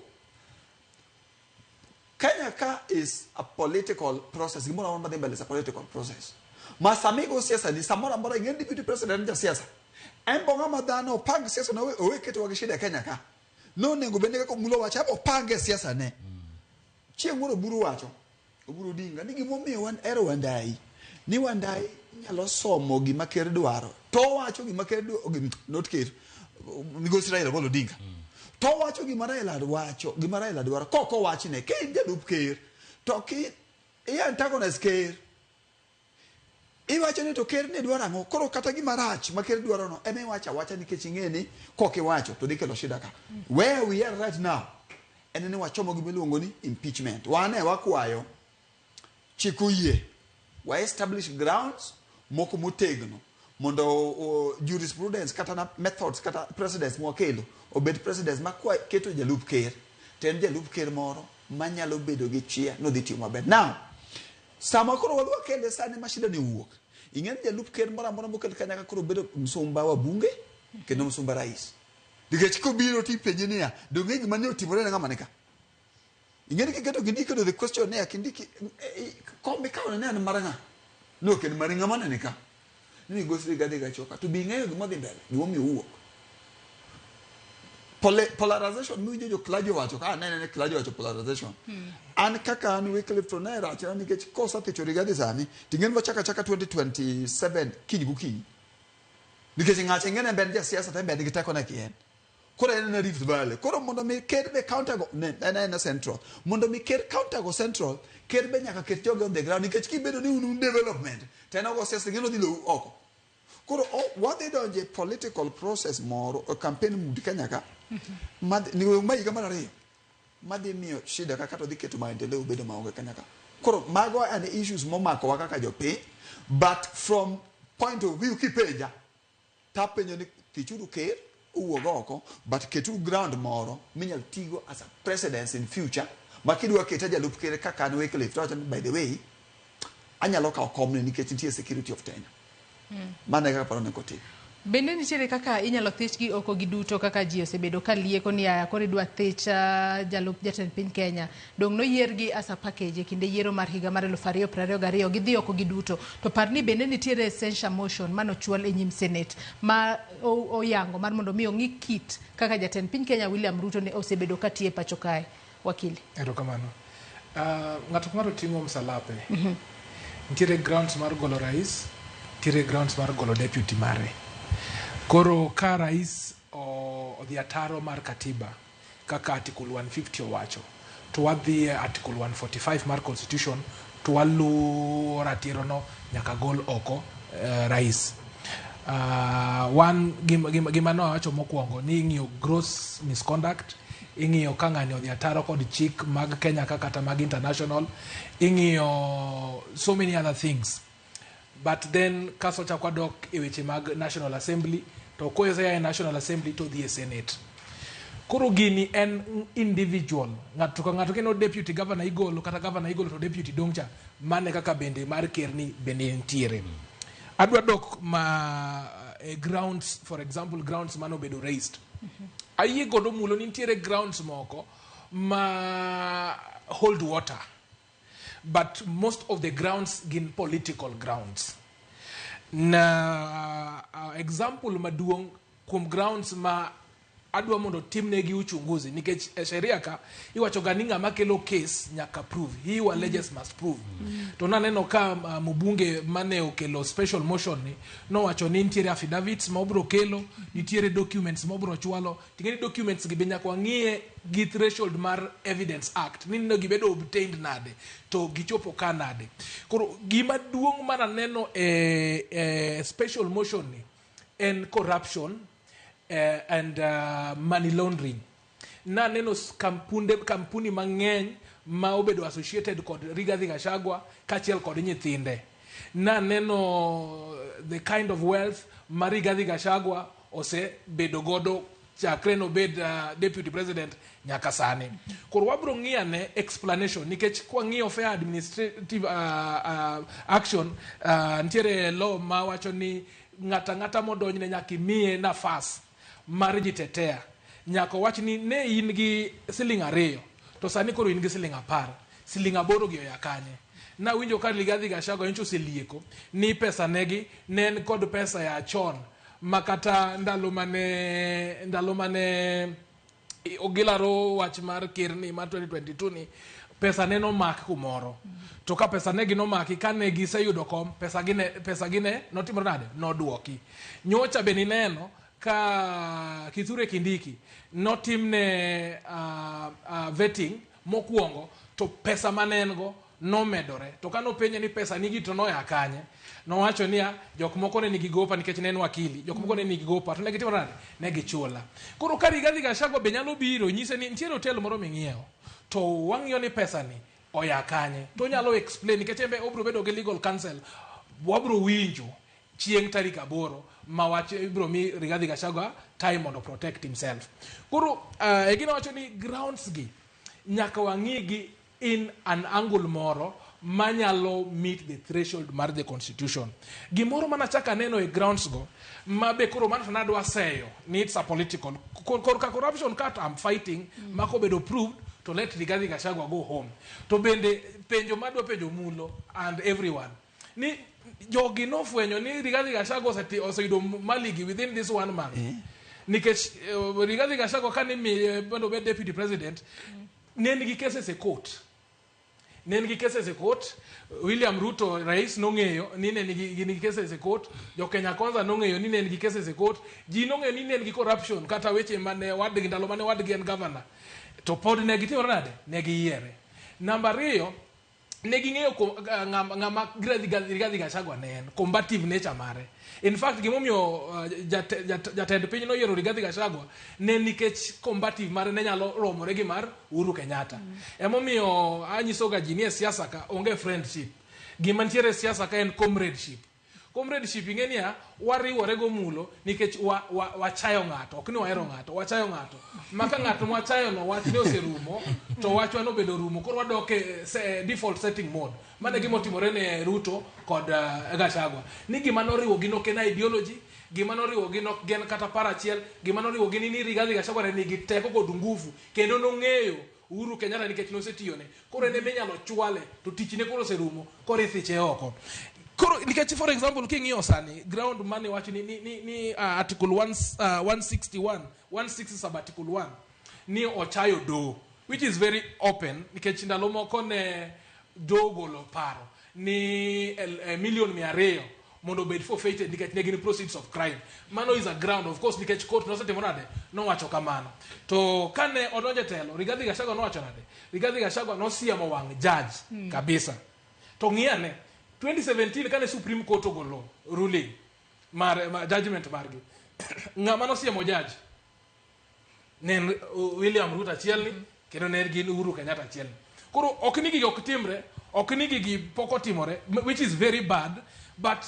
Kenya ka is a political process. Gimoro amora madhi mbele is a political process. Ma sama igo siasa ni samoro amora ing'e ni deputy president en jasiasa. En bo ng'ama dhano opang siasa no owe ketowa gi shida e Kenya ka. Nonego bed ni kaka Omulo wacho, abo opange siasa ne. Chieng' moro Oburu wacho, Oburu Odinga, ni gimomiyo wan ero Wandayi, ni Wandayi nyalo somo gima ker dwaro. To owacho gima ker dwaro, not ker, migosi Raila Amolo Odinga. To owacho gima Raila wacho, gima Raila dwaro, kok owachne, ka in jalup ker, to ki i antagonize ker, iwacho ni to ker ni dwaro ang'o? Koro kata gima rach ma ker dwaro no, ema iwacho awacha nikech ing'e ni kok iwacho to dhi kelo shida ka. Where we are right now, en ni wachomo gima iluongo ni impeachment. Wan e wakwayo chik oyie wa establish grounds moko motegno mondo jurisprudence kata na methods kata precedents mwakelo obed precedents ma kwa keto jalup ker to en jalup ker moro manyalo bedo gi chia nodhi tiyo maber. Now, sama koro wadwa kele sani ma shida ni owuok, ing'e ni jalup ker moro amora mokel kanyaka koro bedo msumba wa bunge kendo msumba rais. Nikech kobiro tipenje niya, donge gima ne otimore ne ng'ama ni ka? Ing'e ni kiketo Kindiki to the question niya, Kindiki, kom mikawo ne en mar ng'a? Ne ok en mari, ng'ama ne ni ka? Ni migosi Rigathi Gachagua. To be ing'eyo gima dhi mbele, gimomiyo owuok? Polarization miwinjo jo Klaji owacho ka anene ni Klaji owacho polarization. An kaka an Wycliffe to ne rachna nikech kosathicho Rigathi sani, to ing'e ni wachako achaka 2027 kiny gokinyi. Nikech ng'acha ing'e ni en be en jasiasa to en be en gi teko ne kien. Koro en en Rift Valley. Koro mondo mi ker be counter go ne en en Central. Mondo mi ker counter go Central, ker be nyaka ket joge on the ground nikech kibedo ni un un development to en ogo siasa ing'e ni odhi lou oko. Koro wadhi donjo e political process moro, e campaign mood Kenya ka, madhi, ni ma higa mar ariyo, madhi miyo shida kaka to dhi keto maendeleo bedo maonge Kenya ka. Koro mago an issues momakowa kaka jopiny, but from point of view kipenja, tapenjo ni thichuru ker owuog oko, but keturu ground moro minyal tigo as a precedence in future, ma kidwa keta jalup ker kaka an Wycliffe, to awacho ni by the way, anyalo kawo komni nikech nitie security of tenure. Mano e kaka paro onego otim. Bende nitiere kaka inyalo thichgi oko giduto kaka ji osebedo ka lieko ni aya koro idwa thich jalup jatend piny Kenya. Dong' noyiergi as a package e kinde yiero mar higa mar 2022 gidhi oko giduto. To par ni bende nitiere censure motion manochwal e nyim Senate ma oyango mar mondo mi ong'i kit kaka jatend piny Kenya William Ruto ne osebedo ka tiyo e pacho kae. Wakili. Erokamano. Ng'ato ka ng'ato ting'o msalape. Nitiere grounds mar golo rais, nitiere grounds mar golo deputy mare. Koro ka rais odhi ataro mar katiba kaka article 150 owacho, to wadhi e article 145 mar constitution to waluwo ratiro no nyaka gol oko rais. Wan gima nowacho mokwongo ni ing'iyo gross misconduct, ing'iyo ka ng'ani odhi ataro kod chik mag Kenya ka kata mag international, ing'iyo so many other things. But then kaso chak wadok e weche mag National Assembly, to kosea e National Assembly to dhi e Senate. Koro gini en individual. Ng'ato ka ng'ato kendo deputy governor igolo kata governor igolo to deputy dong' cha. Mane kaka bende mar ker ni bende nitiere. Adwa dok ma e grounds, for example, grounds mane obedo raised. Ayie godo mulo ni nitiere grounds moko ma hold water. But most of the grounds gin political grounds. Na example maduong' kuom grounds ma adwa mondo timnegi uchunguzi nikech e sheria ka iwacho ga ni ng'ama kelo case nyaka prove he who alleges must prove to naneno ka mbunge mane okelo special motion ni nowacho ni nitiere affidavits ma obro kelo nitiere documents ma obro chwalo ting'e ni documents gi be nyaka wang'iye gi threshold mar evidence act ni ne gibedo obtained nade to gichopo ka nade koro gima duong' mananeno e special motion ni en corruption and money laundering naneno kampunde kampuni mang'eny ma obedo associated kod Rigathi Gachagua kaachiel kod nyithinde naneno the kind of wealth ma Rigathi Gachagua osebedo godo chakre nobed deputy president nyaka sani koro wabro ng'iyane explanation nikech kwang'iyo fair administrative action nitiere law mawacho ni ng'ata ng'ata modonjne nyaka imiye nafas mar jitetea nyaka owach ni ne in gi siling 2 to sani koro in gi siling 10 siling 8 gi oya kanye nawinjo ka Rigathi Gachagua nyocha oselieko ni pesa negi ne en kod pesa ya chon ma kata ndalo mane ogilaro wach mar ker ni mar 2022 ni pesa ne nomak kumoro to ka pesa ne gi nomaki kane giseyudo kom pesa gi ne notimore nade noduoki nyocha be nineno ka Kithure Kindiki notimne vetting mokwongo to pesa mane en go nomedore to kanopenje ni pesa nigi to noya kanye nowacho niya jok moko ne nigi gopa nikech ne en wakili jok moko ne nigi gopa to ne gitimo nade ne gichula koro ka Rigathi Gachagua be nyalo biro nyise ni nitiere hotel moro ming'iewo to wang'iyo ni pesa ni oya kanye to onyalo explain nikech en be obiro bedo gi legal counsel wabiro winjo chieng' tarik 8 ma wach ibiro mi Rigathi Gachagua time mondo protect himself koro e gino wacho ni grounds gi nyaka wang'i gi in an angle moro manyalo meet the threshold mar the constitution gimoro manachako aneno e grounds go ma be koro mano to nadwa seyo ni it's a political korka corruption kat I'm fighting mako bedo proved to let Rigathi Gachagua go home to bende penjo madwa penjo mulo and everyone ni jogi nofwenyo ni Rigathi Gachagua oseyudo mali gi within this one month nikech Rigathi Gachagua kane imiye mondo obed deputy president ne nigi cases e court ne nigi cases e court William Ruto rais nong'eyo ni ne nigi cases e court jo Kenya Kwanza nong'eyo ni ne nigi cases e court ji nong'eyo ni ne nigi corruption kata weche mane wadgi ndalo mane wadgi en governor to pod ne gitimore nade ne giyiere namba 2 ne ging'eyo ng'ama Rigathi Gachagua ne en combative nature mare in fact gimomiyo jatend piny noyiero Rigathi Gachagua ne nikech combative mare ne nyalo romore gi mar Uhuru Kenyatta emomiyo anyiso ga ji ni e siasa ka onge friendship gima nitiere e siasa ka en comradeship comradeship ing'e niya wariwore gomulo nikech wachayo ng'ato ok ni wahero ng'ato wachayo ng'ato ma ka ng'ato mwachayo no wachne oserumo to wachwa nobedo rumo koro wadok e default setting mode mano e gima otimore ne Ruto kod Gachagua ni gima noriwo gi nok en ideology gima noriwo gi nok gen kata paro achiel gima noriwo gi ni Rigathi Gachagua ne nigi teko kod nguvu kendo nong'eyo Uhuru Kenyatta nikech nosetiyone koro en ema inyalo chwale to tichne koro oserumo koro ithiche oko koro nikech for example king'iyo sani ground mane wacho ni article 1, 161 160 sub article 1 ni ochayo doho which is very open nikech ndalo moko ne doho ogolo paro ni milion 200 mondo obed forfeited nikech ne gin proceeds of crime mano is a ground of course nikech court nosetimo nade nowacho kamano to kane odonjo e telo Rigathi Gachagua nowacho nade Rigathi Gachagua nosiemo wang' judge kabisa to ng'iyane 2017 kane Supreme Court ogolo ruling mar judgment margi ng'ama nosiemo judge ne en William Ruto achiel ni kendo ne gin Uhuru Kenyatta achiel ni koro ok ni gigi ok timre ok ni gigi pok otimore which is very bad but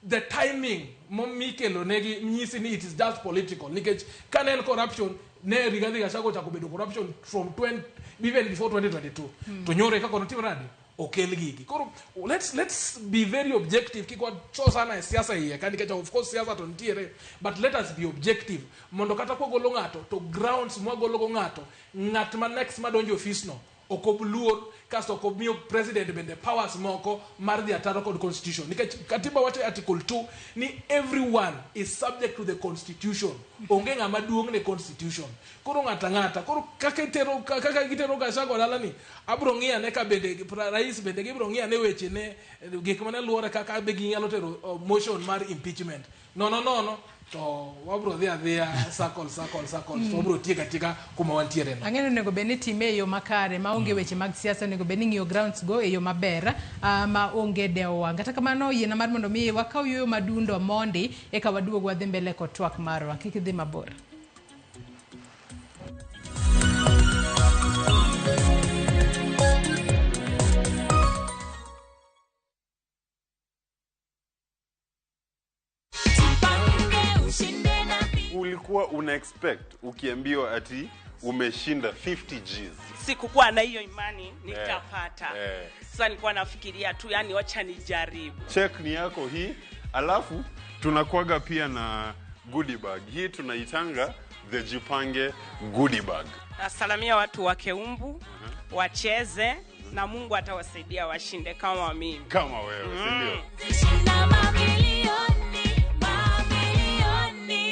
The timing mikelo negi nyisi ni it is just political, nikech kane en corruption ne Rigathi Gachagua ochako bedo corruption from 20, even before 2022. To nyoro kaka notim nade okel gigi. Koro let's be very objective, kik wacho sana e siasa iye ka, nikech of course siasa to nitiere, but let us be objective mondo kata kwagolo ng'ato to grounds mwagologo ng'ato, ng'at ma next madonjo e ofis no ok obluor, kasto ok omiyo president bende powers moko mar dhi ataro kod constitution, nikech katiba wacho e article 2 ni everyone is subject to the constitution. Onge ng'ama duong' ne constitution. Koro ng'ata ng'ata koro kaka itero, kaka gitero Gachagua dala ni, abro ng'iyo ane ka bende rais bende gibro ng'iyo ane weche ne gik mane luore, kaka be ginyalo tero motion mar impeachment. Nono nono to wabro dhi adhiya circle, circle, circle, to wabro tieko atieka kuma wantiere no. Ang'e ni onego bed ni time e yo makare maonge weche mag siasa. Onego bed ni ng'iyo grounds go e yo maber, ma onge dewo wang'. Kata kamano, yiena mar mondo mi wakaw yueyo madundo mondi eka waduog wadhi mbele kod twak marwa. Kik idhi mabor. Ulikuwa una expect ukiambiwa ati umeshinda 50 Gs? Sikukuwa na hiyo imani nitapata. Sasa nilikuwa nafikiria tu, yani wacha nijaribu. Check ni yako hii, alafu tunakuaga pia na goodie bag. Hii tunaitanga the Jipange goodie bag. Nasalamia watu wa Keumbu, wacheze na Mungu atawasaidia washinde kama mimi. Kama wewe, si ndio? Shinda mamilioni, mamilioni.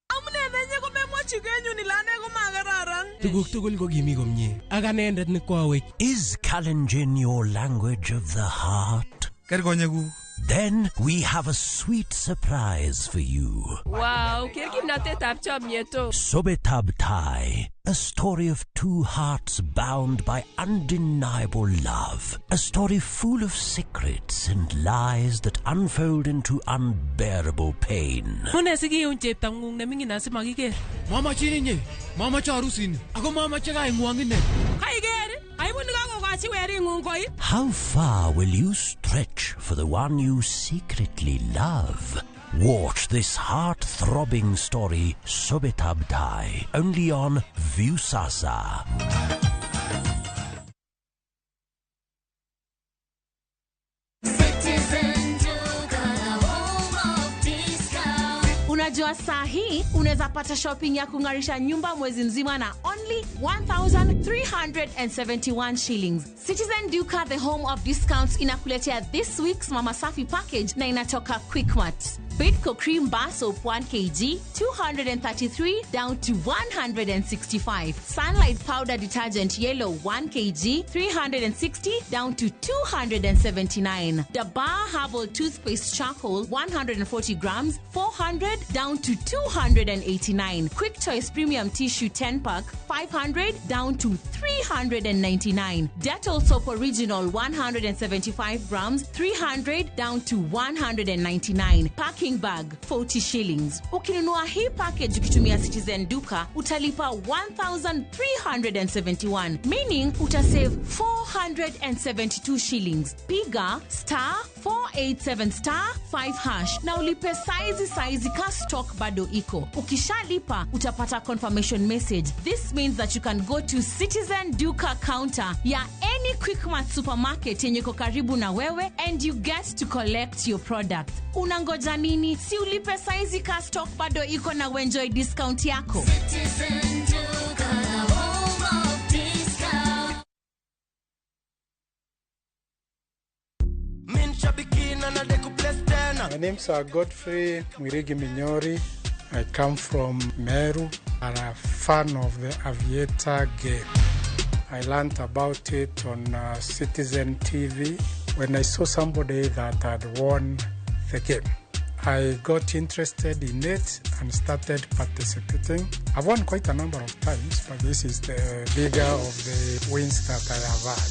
Amune nenye komemwochi kenyun ile ane komakararan. Tuguk tugul ko kimi komie ak anendet ne kwawech. Is Kalenjin your language of the heart? Ker konyekuk. Then we have a sweet surprise for you. Wow, ker kimnatetab chomyet o. Sobetab Tai, a story of two hearts bound by undeniable love. A story full of secrets and lies that unfold into unbearable pain. Mune sikiun cheptang'ung neming'in asimakiker? Mamachin inye, mamache arusini, ako mamache kaing'wong ine. Kaiker? Aibu nikakokochi wering'ung koip. How far will you stretch for the one you secretly love? Watch this heart-throbbing story, Sobetab Tai, only on Viusasa. Citizen Duka, the home of discount. Unajua saa hii unaweza pata shopping ya kung'arisha nyumba mwezi mzima na only 1371 shillings. Citizen Duka, the home of discounts, inakuletea this week's Mama Safi package na inatoka Quickmart. Bidco Cream Bar Soap 1 kg, 233 down to 165. Sunlight Powder Detergent Yellow 1 kg, 360 down to 279. Dabar Herbal Toothpaste Charcoal 140 grams, 400 down to 289. Quick Choice Premium Tissue 10 pack, 500 down to 399. Dettol Soap Original 175 grams, 300 down to 199. Packing bag 40 shillings. Ukinunua hii package ukitumia Citizen Duka utalipa 1371, meaning utasave 472 shillings. Piga *487*5# na ulipe saizi saizi ka stock bado iko. Ukishalipa utapata confirmation message. This means that you can go to Citizen Duka counter ya any Quickmart supermarket yenye iko karibu na wewe and you get to collect your product. Unangoja nini? Si ulipe saizi ka stock bado iko na uenjoy discount yako. Citizen Duka, the home of discount. My name's Godfrey Mwirigi Minyori. I come from Meru and I'm a fan of the Aviator game. I learned about it on Citizen TV when I saw somebody that had won the game. I got interested in it and started participating. I've won quite a number of times, but this is the bigger of the wins that I have had.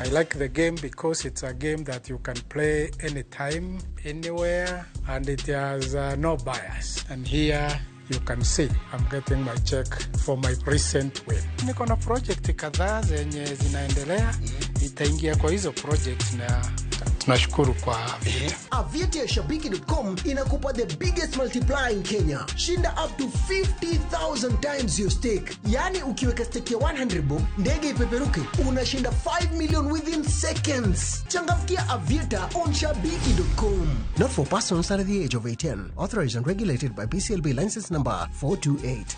I like the game because it's a game that you can play anytime, anywhere, and it has no bias. And here you can see I'm getting my check for my recent win. Niko na project kadhaa zenye zinaendelea. Nitaingia kwa hizo project na tunashukuru kwa Aviator. Aviator ya Shabiki.com inakupa the biggest multiplier in Kenya. Shinda up to 50,000 times your stake. Yaani ukiweka stake ya 100 bob, ndege ipeperuke, unashinda 5 million within seconds. Changamkia Aviator on Shabiki.com. Not for persons under the age of 18. Authorized and regulated by BCLB license number 428.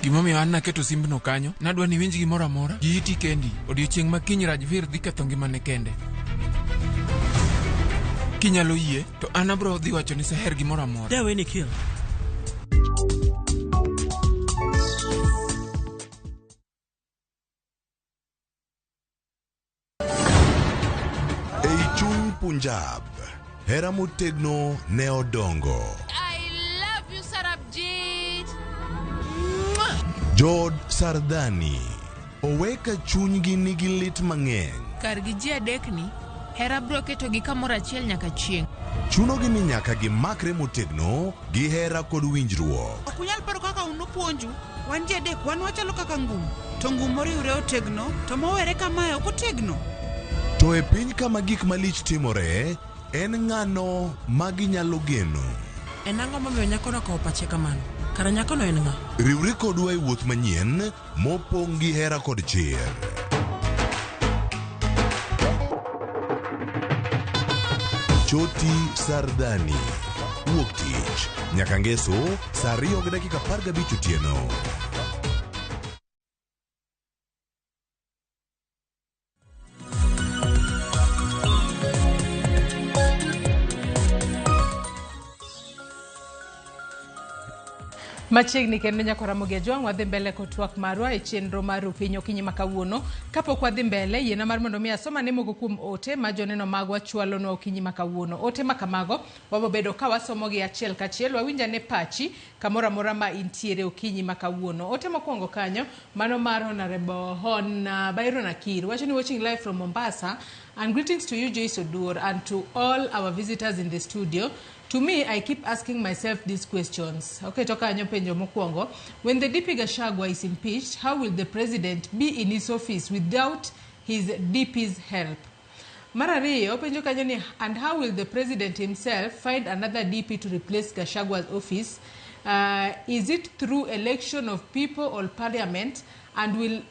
Gimomiyo an naketo simbno kanyo, nadwa ni iwinj gimoro amora gi iti kendi. Odiochieng' ma kiny Rajvir dhi ketho ngimane kende. Kinyalo yie, to an abro dhi wacho ni Seher gimoro amora. Dawe Nikhil. Ei chuny Punjab, hera motegno ne odongo. I love you, Sarabjit. Jood Sardani oweka chunygi nigi lit mang'eny. Kargi ji adekni, hera biro ketogi kamoro achiel nyaka chieng'. Chunogi ni nyaka gimakre motegno gi hera kod winjruok. Ok unyal paro kaka un upuonju. Wan ji adek wan wachalo kaka ngum. To ngum moriwre otegno, to mowere kamae ok otegno. To e piny kama gik malich timore, en ng'ano ma ginyalo geno? En ang'o momiyo nyakono okawo pache kamano? Kara nyakono en ng'a? Riwri kodwa e wuoth manyien mopong' gi hera kod chir. Choti Sardani. Wuok tich nyaka ngeso saa 2:15 otieno. Machiegni kendo nyako Ramogi Ajwang' wadhi mbele kod twak marwa e chenro mar Rupiny okinyi ma kawuono. Kapok wadhi mbele, yiena mar mondo mi asoma ne moko kuom ote ma joneno magwa chwalonwa okinyi ma kawuono. Ote ma kamago wabobedo ka wasomogi achiel kachiel, wawinj ane pachi kamoro amora ma intiere okinyi ma kawuono. Ote mokwongo kanyo, mano mar Honorable Hon Byron Akir, wacho ni watching live from Mombasa, and greetings to you Joyce Oduor and to all our visitors in the studio. To me, I keep asking myself these questions. Okay, toka kanyo penjo mokwongo. When the DP Gachagua is impeached, how will the president be in his office without his DP's help? Mar ariyo, penjo kanyo ni, and how will the president himself find another DP to replace Gachagua's office? Is it through election of people or parliament? And will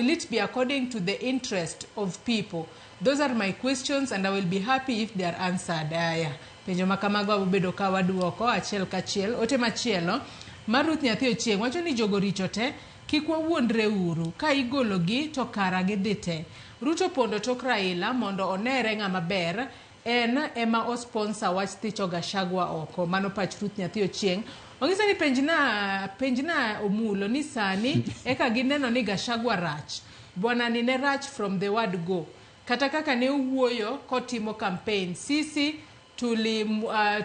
it be according to the interest of people? Those are my questions and I will be happy if they are answered. Yeah. Penjo ma kamago wabobedo ka waduoko achiel kachiel. Ote machielo mar Ruth Nyathi Ochieng' wacho ni jogo richo te, kik wawuondre uru, ka igologi to kara gidhi te. Ruto pondo tok Raila mondo onere ng'ama ber, en ema osponsor wach thicho Gachagua oko. Mano pach Ruth Nyathi Ochieng'. Ong'isa ni penjna Omulo ni sani eka gineno ni Gachagua rach. Bwana ni ne rach from the word go. Kata kaka ne owuoyo kotimo campaign, sisi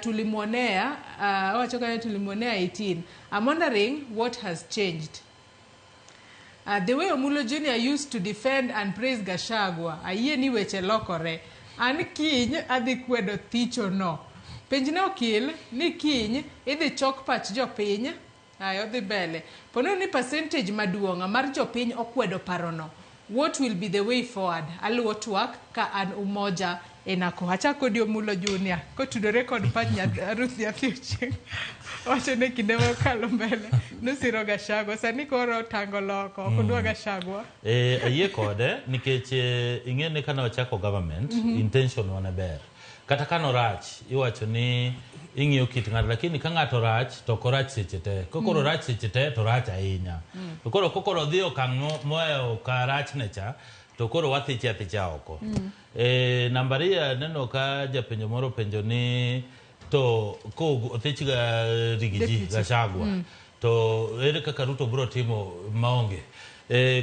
tulimwonea, wacho kanyo tulimwonea 18. I'm wondering what has changed. The way Omulo Junior used to defend and praise Gachagua, ayie ni weche lokore. An kiny adhi kwedo thicho no. Penjna okil ni kiny idhi chok pach jopiny. Ayo odhi mbele. Pono ni percentage maduong' mar jopiny okwedo parono. What will be the way forward? Aluwo twak ka an Umoja enako. Achako kodi Omulo Junior kotudore kod pach Ruth Nyathi Ochieng'. Wacho ni kinde mokalo mbele nosiro Gachagua, sani koro otango loko, ok odwa Gachagua. Ayie kode nikech ing'e ni kane wachako government, intention wa ne ber. Kata kano rach, iwacho ni ing'iyo kit ng'ato, lakini ka ng'ato rach to ok orach seche te. Kokoro rach seche te to rach ahinya. To koro kokoro dhi okang' mohewo ka rachne cha, to koro wathiche athicha oko. Namba ariyo aneno ka japenjo moro penjo ni to ko othich ga Rigiji Gachagua, to ere kaka Ruto biro timo maonge.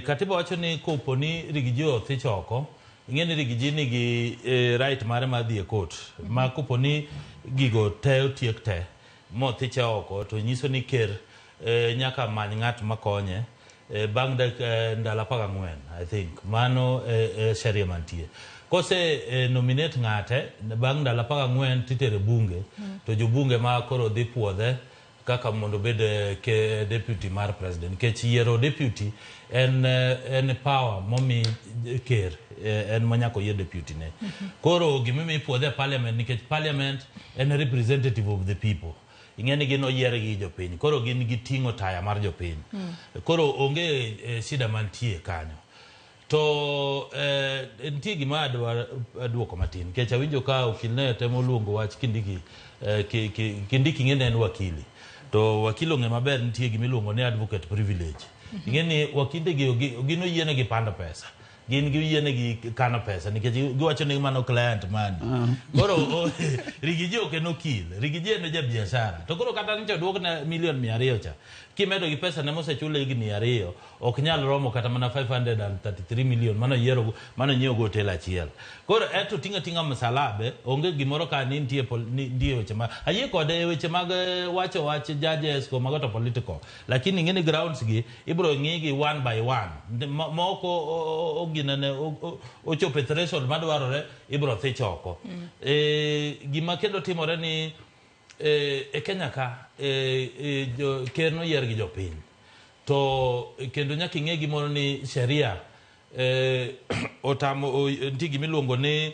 Katiba wacho ni kopo ni Rigiji othich oko, ing'e ni Rigiji nigi right mare mar dhi e court. Ma kopo ni gigo te otiek te mothiche oko, to nyiso ni ker nyaka many ng'at makonye bang' ndalo 14, I think. Mano sheria mantie. Kose nominate ng'ate bang' ndalo 14 titere bunge, to jobunge ma koro dhi puodhe kaka mondo obed ke deputy mar president nikech yiero deputy en en power momi ker en manyaka oyier deputy ne. Koro gimomiyo ipuodhe e parliament nikech parliament en representative of the people. Ing'e ni gin oyier gi jopiny koro gin giting'o taya mar jopiny. Koro onge shida mantie kanyo. To nitie gima adwa duoko matin nikech awinjo ka okil ne temo luongo wach Kindiki Kindiki ing'e ni en wakili to wakili ong'e maber nitie gima iluongo ni advocate privilege. Ing'e ni wakinde gi gin oyienegi pando pesa gin giyienegi kano pesa nikech giwacho ni mano client money. Koro Rigiji ok en okil, Rigiji en ja biashara. To koro kata nyocha oduokne milion 200 cha, kimedo gi pesa ne mosechule higni 2 ok nyal romo kata mana 533 million mano yiero mano nyiewo go hotel achiel. Koro eto tinga tinga msalabe onge gimoro ka ni nitie nitie weche ma ayie kode e weche mag wacho wach judges go mago to political, lakini ing'e ni grounds gi ibro ng'i gi one by one moko oginene ochopo e threshold madwarore ibro thich oko. Gima kendo timore ni e Kenya ka ker noyier gi jopiny to kendo nyaka ing'e gimoro ni sheria otamo nitie gimiluongo ni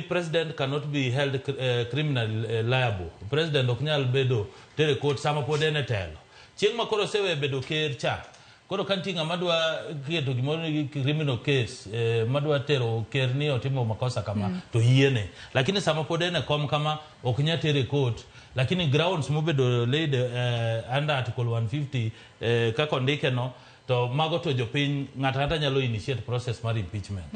president cannot be held criminally liable. President ok nyal bedo tere court sama pod en e telo. Chieng' ma koro osewe bedo ker cha, koro ka nitie ng'ama dwa keto gimoro ni criminal case madwa tero ker ni otimo makosa kama to yiene. Lakini sama pod en e kom kama ok nyal tere court, lakini grounds mobedo laid under article 150 kaka ondike no to mago to jopiny ng'ato ang'ata nyalo initiate process mar impeachment.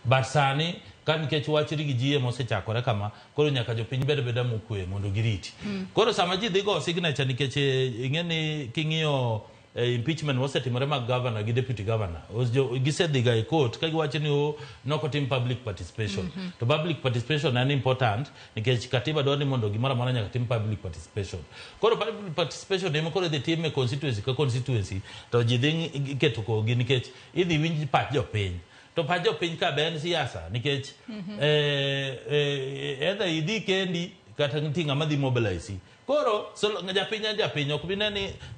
But sani ka nikech wach Rigiji mosechakore kama koro nyaka jopiny bed abeda mokwe mondo giriti. Koro sama ji dhi go signature nikech ing'e ni king'iyo impeachment mosetimore mag governor gi deputy governor gisedhiga e court ka giwacho ni nokotim public participation. To public participation en important nikech katiba dwaro ni mondo gimoro amora nyaka tim public participation. Koro public participation ema koro idhi tim e constituency ka constituency to ji dhi keto kogi nikech idhi winj pach jopiny. To pach jopiny ka be en siasa nikech either idhi kendi kata nitie ng'ama dhi mobilize. Koro japiny en japiny ok bi ne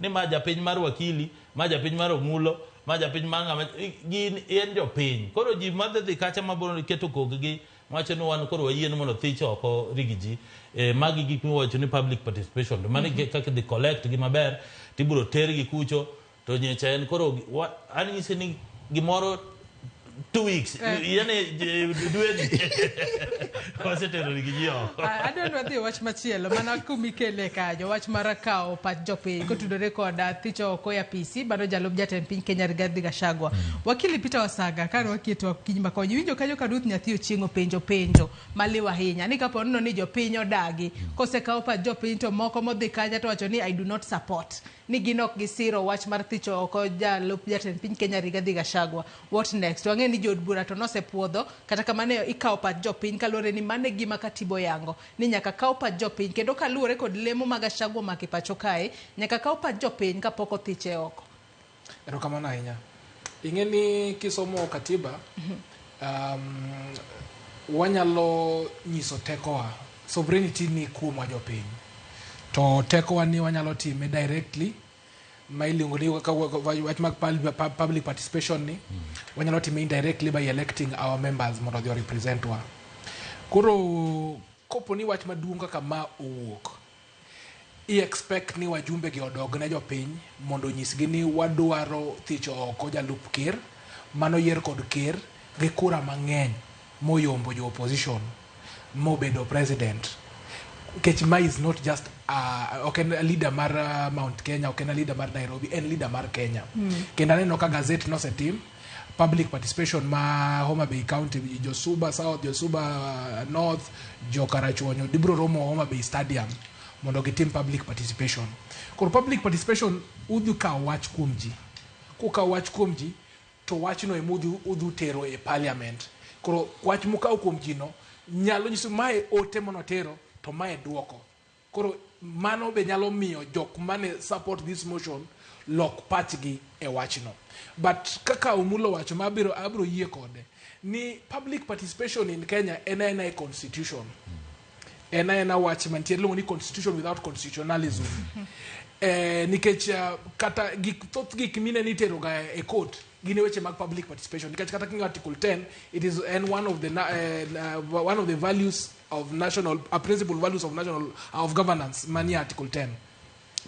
ni ma japiny mar wakili, ma japiny mar Omulo, ma japiny mar ng'ama gin en jopiny. Koro ji madhi dhi kacha mabiro keto koggi wacho ni wan koro wayie ni mondo thich oko Rigiji. Magi gik miwacho ni public participation. To mano kaka idhi collect gi maber tibiro tergi kucho to nyocha en koro an nyise ni gimoro 2 weeks yani dweni wasetero Rigiji oko. Adwa ni wadhi e wach machielo mana kumikele kanyo wach mar kawo pach jopiny kotudore kod thicho oko e apisi mano jalup jatend piny Kenya Rigathi Gachagua. Wakili Peter Wasaga kane waketo okinyi makonyo iwinjo kanyo ka Ruth Nyathi Ochieng' openjo penjo maliw ahinya ni kapo nono ni jopiny odagi kosekaw pach jopiny to moko modhi kacha to wacho ni I do not support ni gin ok gisiro wach mar thicho oko jalup jatend piny Kenya Rigathi Gachagua. What next? Wang'e ni jood bura to nosepuodho kata kamano ikawo pach jopiny kaluwore ni mano e gima katiba oyango ni nyaka kaw pach jopiny kendo kaluwore kod lemo ma Gachagua omako e pacho kae nyaka kaw pach jopiny kapok othiche oko. Erokamano ahinya. Ing'e ni kisomo katiba wanyalo nyiso tekowa. Sovereignty ni kuomwa jopiny. To tekowa ni wanyalo time directly ma iluongo ni wach mag public participation ni wanyalo time indirectly by electing our members mondo odhi represent wa. Koro kopo ni wach maduong' kaka ma owuok, i expect ni wajumbe gi odog ne jopiny mondo onyisgi ni wadwaro thicho oko jalup ker mano yier kod ker gi kura mang'eny moyombo jo opposition mobedo president. Nikech ma is not just ok en leader mar Mount Kenya, ok en leader mar Nairobi, en leader mar Kenya. Kendo aneno ka gazette nosetim public participation ma Homa Bay County, jo Suba South, jo Suba North, jo Karachuonyo gibiro romo Homa Bay Stadium mondo gitim public participation. Koro public participation udhi kawo wach kuom ji. Kukawo wach kuom ji to wachno ema udhi tero e parliament. Koro wach mukawo kuom ji no nyalo nyiso mae ote manotero to mae duoko. Koro mano be nyalo miyo jok mane support this motion lok pachgi e wachno. But kaka Omulo wacho ma abiro yie kode ni public participation in Kenya en aena e constitution. En aena wach mantie iluongo ni constitution without constitutionalism. Nikech kata gik thoth gik mine ni itero ga e court gin weche mag public participation, nikech kata king'iyo Article 10, it is en one of the values of national principal values of national of governance manie Article 10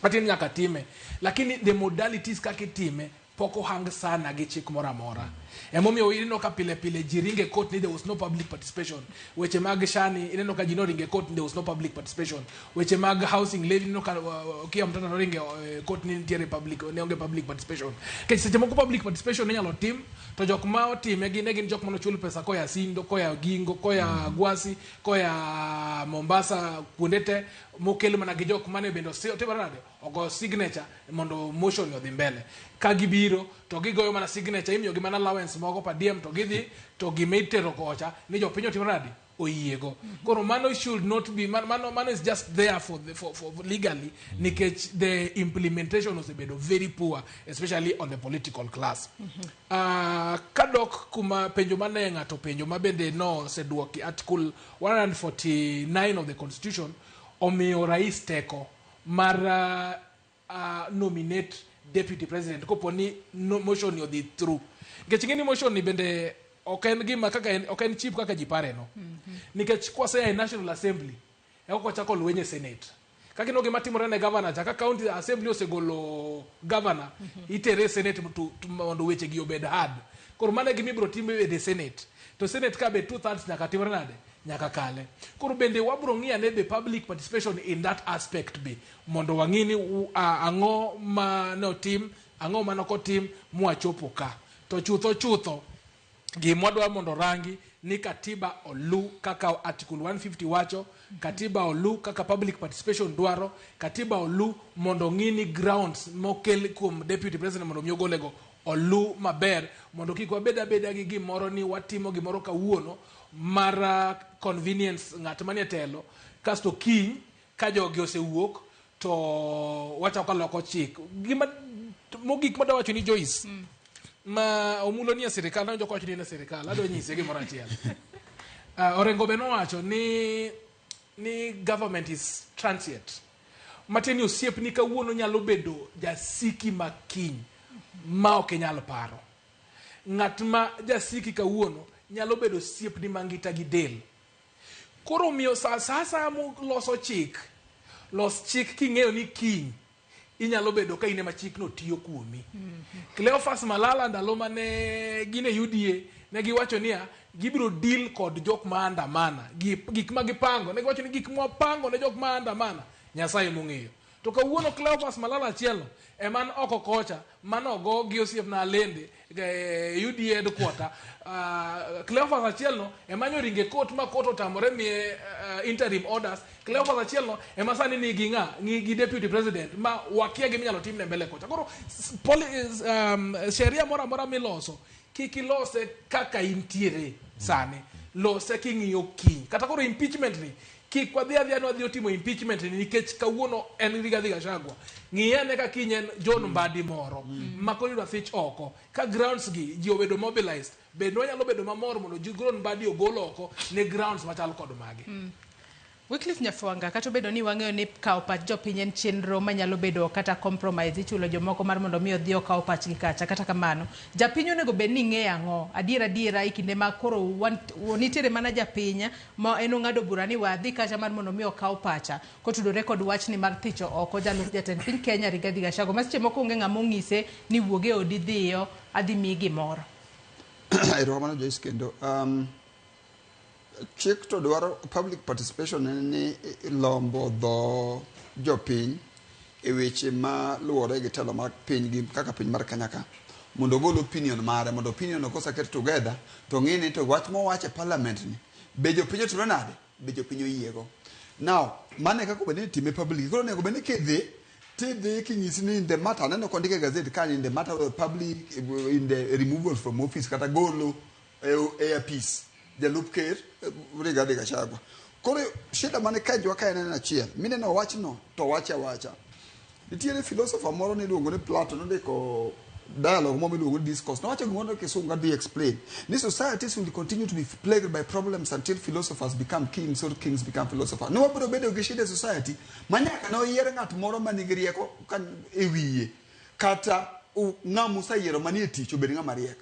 matin nyaka time, lakini the modalities kaka itime pok ohang sana gi chik moro amora. Emomiyo ineno ka pile pile ji ringe court ni there was no public participation. Weche mag shani, ineno ka ji noringe court ni there was no public participation. Weche mag housing levy, ineno ka Okiya Omtatah noringe court ni nitiere public ne onge public participation. Nikech seche moko public participation inyalo tim to jok ma otime gin ne gin jok manochul pesa koya Sindo, koya Gingo, koya Gwasi, koya Mombasa, kuonde te mokel mana gi jok mane bende otimore nade, ogo signature mondo motion odhi mbele. Ka gibiro to gigoyo mana signature, imiyogi mana allowance moko per diem, to gidhi to gima itero kocha ni jopiny otimore nade, oyiego. Koro mano should not be mano is just there for legally, nikech the implementation osebedo very poor, especially on the political class. Kadok kuma penjo mane ng'ato penjo ma bende no oseduoki, Article 149 of the Constitution omiyo rais teko mar nominate deputy president kopo ni no, motion ni odhi through, nikech ing'e ni motion ni bende ok en gima kaka en, ok en cheap kaka ji pare no, nikech kwasea e National Assembly eka kochako lweny e Senate, kaka ineno gima timore ne governor cha, ka county assembly osegolo governor, itere e Senate mondo weche gi obed hard. Koro mano e gima ibiro tim e Senate, to Senate ka be 2/3 nyaka timre nade, nyaka kale. Koro bende wabro ng'iyo ane the public participation in that aspect be, mondo wang'i ni ang'o ma notim, ang'o ma nokotim mwachopo ka. To chutho chutho gima wadwa mondo rangi ni katiba olu kaka Article 150 wacho, katiba olu kaka public participation dwaro, katiba olu mondo ng'i ni grounds mokel kuom deputy president mondo mi ogolego olu maber, mondo kik wabed abeda gi gimoro ni watimo gimoro kawuono mar convenience ng'at manie telo, kasto kiny ka jogi osewuok to wachako loko chik. Gima mogik madwa wacho ni Joyce, ma omulo ni e sirikal, nawinjo kowacho ni en e sirikal, adwa nyise gimoro achiel. Orengo be nowacho ni government is transient, matiende ni osiepni kawuono nyalo bedo jasiki ma kiny ma ok inyal paro. Ng'at ma jasiki kawuono nyalo bedo osiepni mangita gi del. Koro omiyo sa asaya moloso chik, los chik king'eyo ni kiny inyalo bedo ka in ema chikno tiyo kuomi. Cleophas Malala ndalo mane gin e UDA ne giwacho niya gibiro deal kod jok ma andamana gik ma gipango. Ne giwacho ni gik mwapango ne jok ma andamana Nyasaye mong'eyo. To kawuono Cleophas Malala achielno ema an oko kocha manogo gi osiepna Alende e UDA headquarter. Cleophas achielno ema nyoringe court ma court otamore miye interim orders. Cleophas achielno ema sani nigi ng'a nigi deputy president ma wakia gima inyalo timne mbele kocha. Koro sheria moro amora miloso kik ilose kaka intiere sani, lose king'iyo kiny. Kata koro impeachment ni kik wadhi adhiya ni wadhi timo impeachment ni nikech kawuono en Rigathi Gachagua. Ng'i ane ka kiny en John Mbadi moro ma koro idwa thich oko, ka grounds gi ji obedo mobilized, bende wanyalo bedo mamor mondo John Mbadi ogol oko ne grounds machal kod magi. Wycliffe Nyafwanga, kata obedo ni wang'eyo ni kawo pach jopiny en chenro manyalo bedo kata compromise, ichulo jomoko mar mondo mi odhi okaw pachgi kacha. Kata kamano, japiny onego bed ni ng'eyo ang'o adier adiera e kinde ma koro nitiere mana japiny ma en ong'ado bura ni wadhi kacha mar mondo mi okaw pacha kotudore kod wachni mar thicho oko jalup jatend piny Kenya Rigathi Gachagua, ma seche moko onge ng'ama ong'ise ni wuog e odi dhiyo adhi miyi gimoro. Erokamano Joyce kendo. Chik to dwaro public participation en ni lombo dho jopiny e weche ma luwore gi telo mar piny gi kaka piny mar Kenya ka, mondo ogol opinion mare, mondo opinion no koseket together to ng'i ni to wach mowach e parliament ni be jopiny otimre nade, be jopiny oyiego. Now mano e kaka obed ni itime public. Koro onego bed ni kidhi tidhi kinyisi ni in the matter, aneno kondik e gazet ka, in the matter of the public, in the removal from office kata golo e apis jalup ker Rigathi Gachagua. Koro shida mane kanjwa ka en achiel mineno wachno to wache awacha. Nitiere philosopher moro niluongo ni Plato, nondiko dialogue moro miluongo ni discourse. Nowacho gimoro kisungu adhi explain. Ni societies will continue to be plagued by problems until philosophers become kings or kings become philosophers. Ni wabiro bedo gi shida e society ma nyaka ne oyier ng'at moro ma nigi rieko ka e wiye kata ng'ama oseyiero manie tich obed ng'ama riek.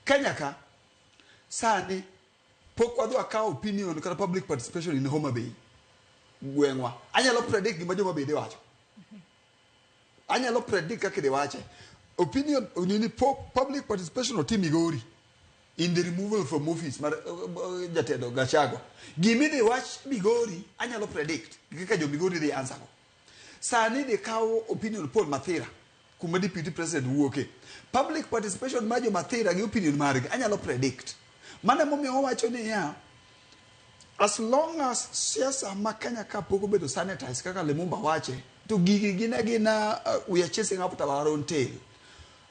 Kenya ka sani pok wadhi wakawo opinion kata public participation in Homa Bay gweng'wa. Anyalo predict gima joma Bay dhi wacho. Anyalo predict kaka idhi wache. Opinion nini public participation otim Migori in the removal from office mar jatelo Gachagua. Gima idhi wach Migori anyalo predict kaka jo Migori dhi answer go. Sani idhi kaw opinion poll Mathira kuma deputy president wuoke. Public participation mar jo Mathira gi opinion margi anyalo predict. Mano emomiyo wawacho niya as long as siasa ma Kenya ka pok obedo sanitized kaka Lumumba wache to gigi gin agina we are chasing after our own tail.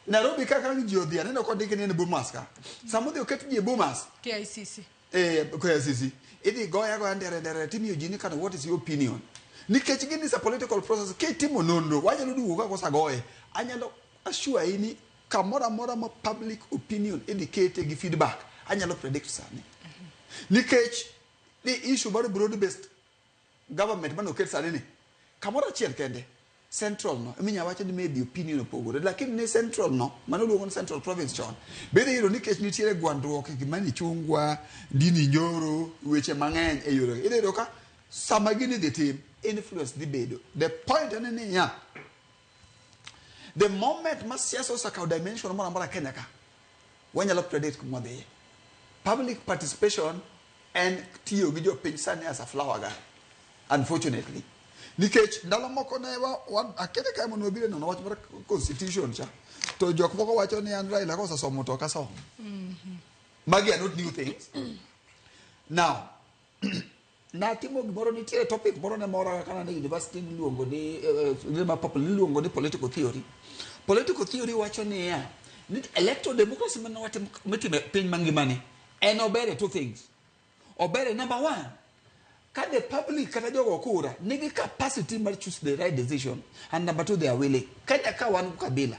Nairobi kaka ji odhi aneno kondik ni en Bomas ka. Sama odhi oket ji e Bomas KICC. KICC idhi goye agoya ndere ndere timiyo ji ni kana what is your opinion? Nikech gini is a political process kitimo nonro wanyalo duogo kaka osagoye anyalo assure ni kamoro amora ma public opinion idhi kete gi feedback anyalo predict sani. Nikech ni issue mar broad based government mane oket sani ni kamoro achiel kende central no eminya wacho ni maybe opinion opogore lakini ni central no mano luongo ni central province chon bende iyudo nikech nitiere gwandruok e Kimani Chungwa Ndini Nyoro weche mang'eny e yore iyudo ka sama gini dhi tim influence dhi bedo the point en niya the moment ma siasa osekawo dimension moro amora Kenya ka wanyalo predict kuma wadhiye public participation en tiyo gi jopiny sani as a flower girl unfortunately nikech ndalo moko ne akete kae mondo wabiro nono wach mar constitution cha to jok moko wacho ni an Raila kosesomo to ok asomo magi are not new things now natimo gimoro nitiere topic moro ne mora kaka ne university niluongo ni ma popular niluongo ni political theory political theory wacho niya ni electoral democracy mane watimo mitimo e piny mangima ni en ober e two things ober e number one ka the public kata jogo kura nigi capacity mar choose the right decision and number two they are willing Kenya ka wan kabila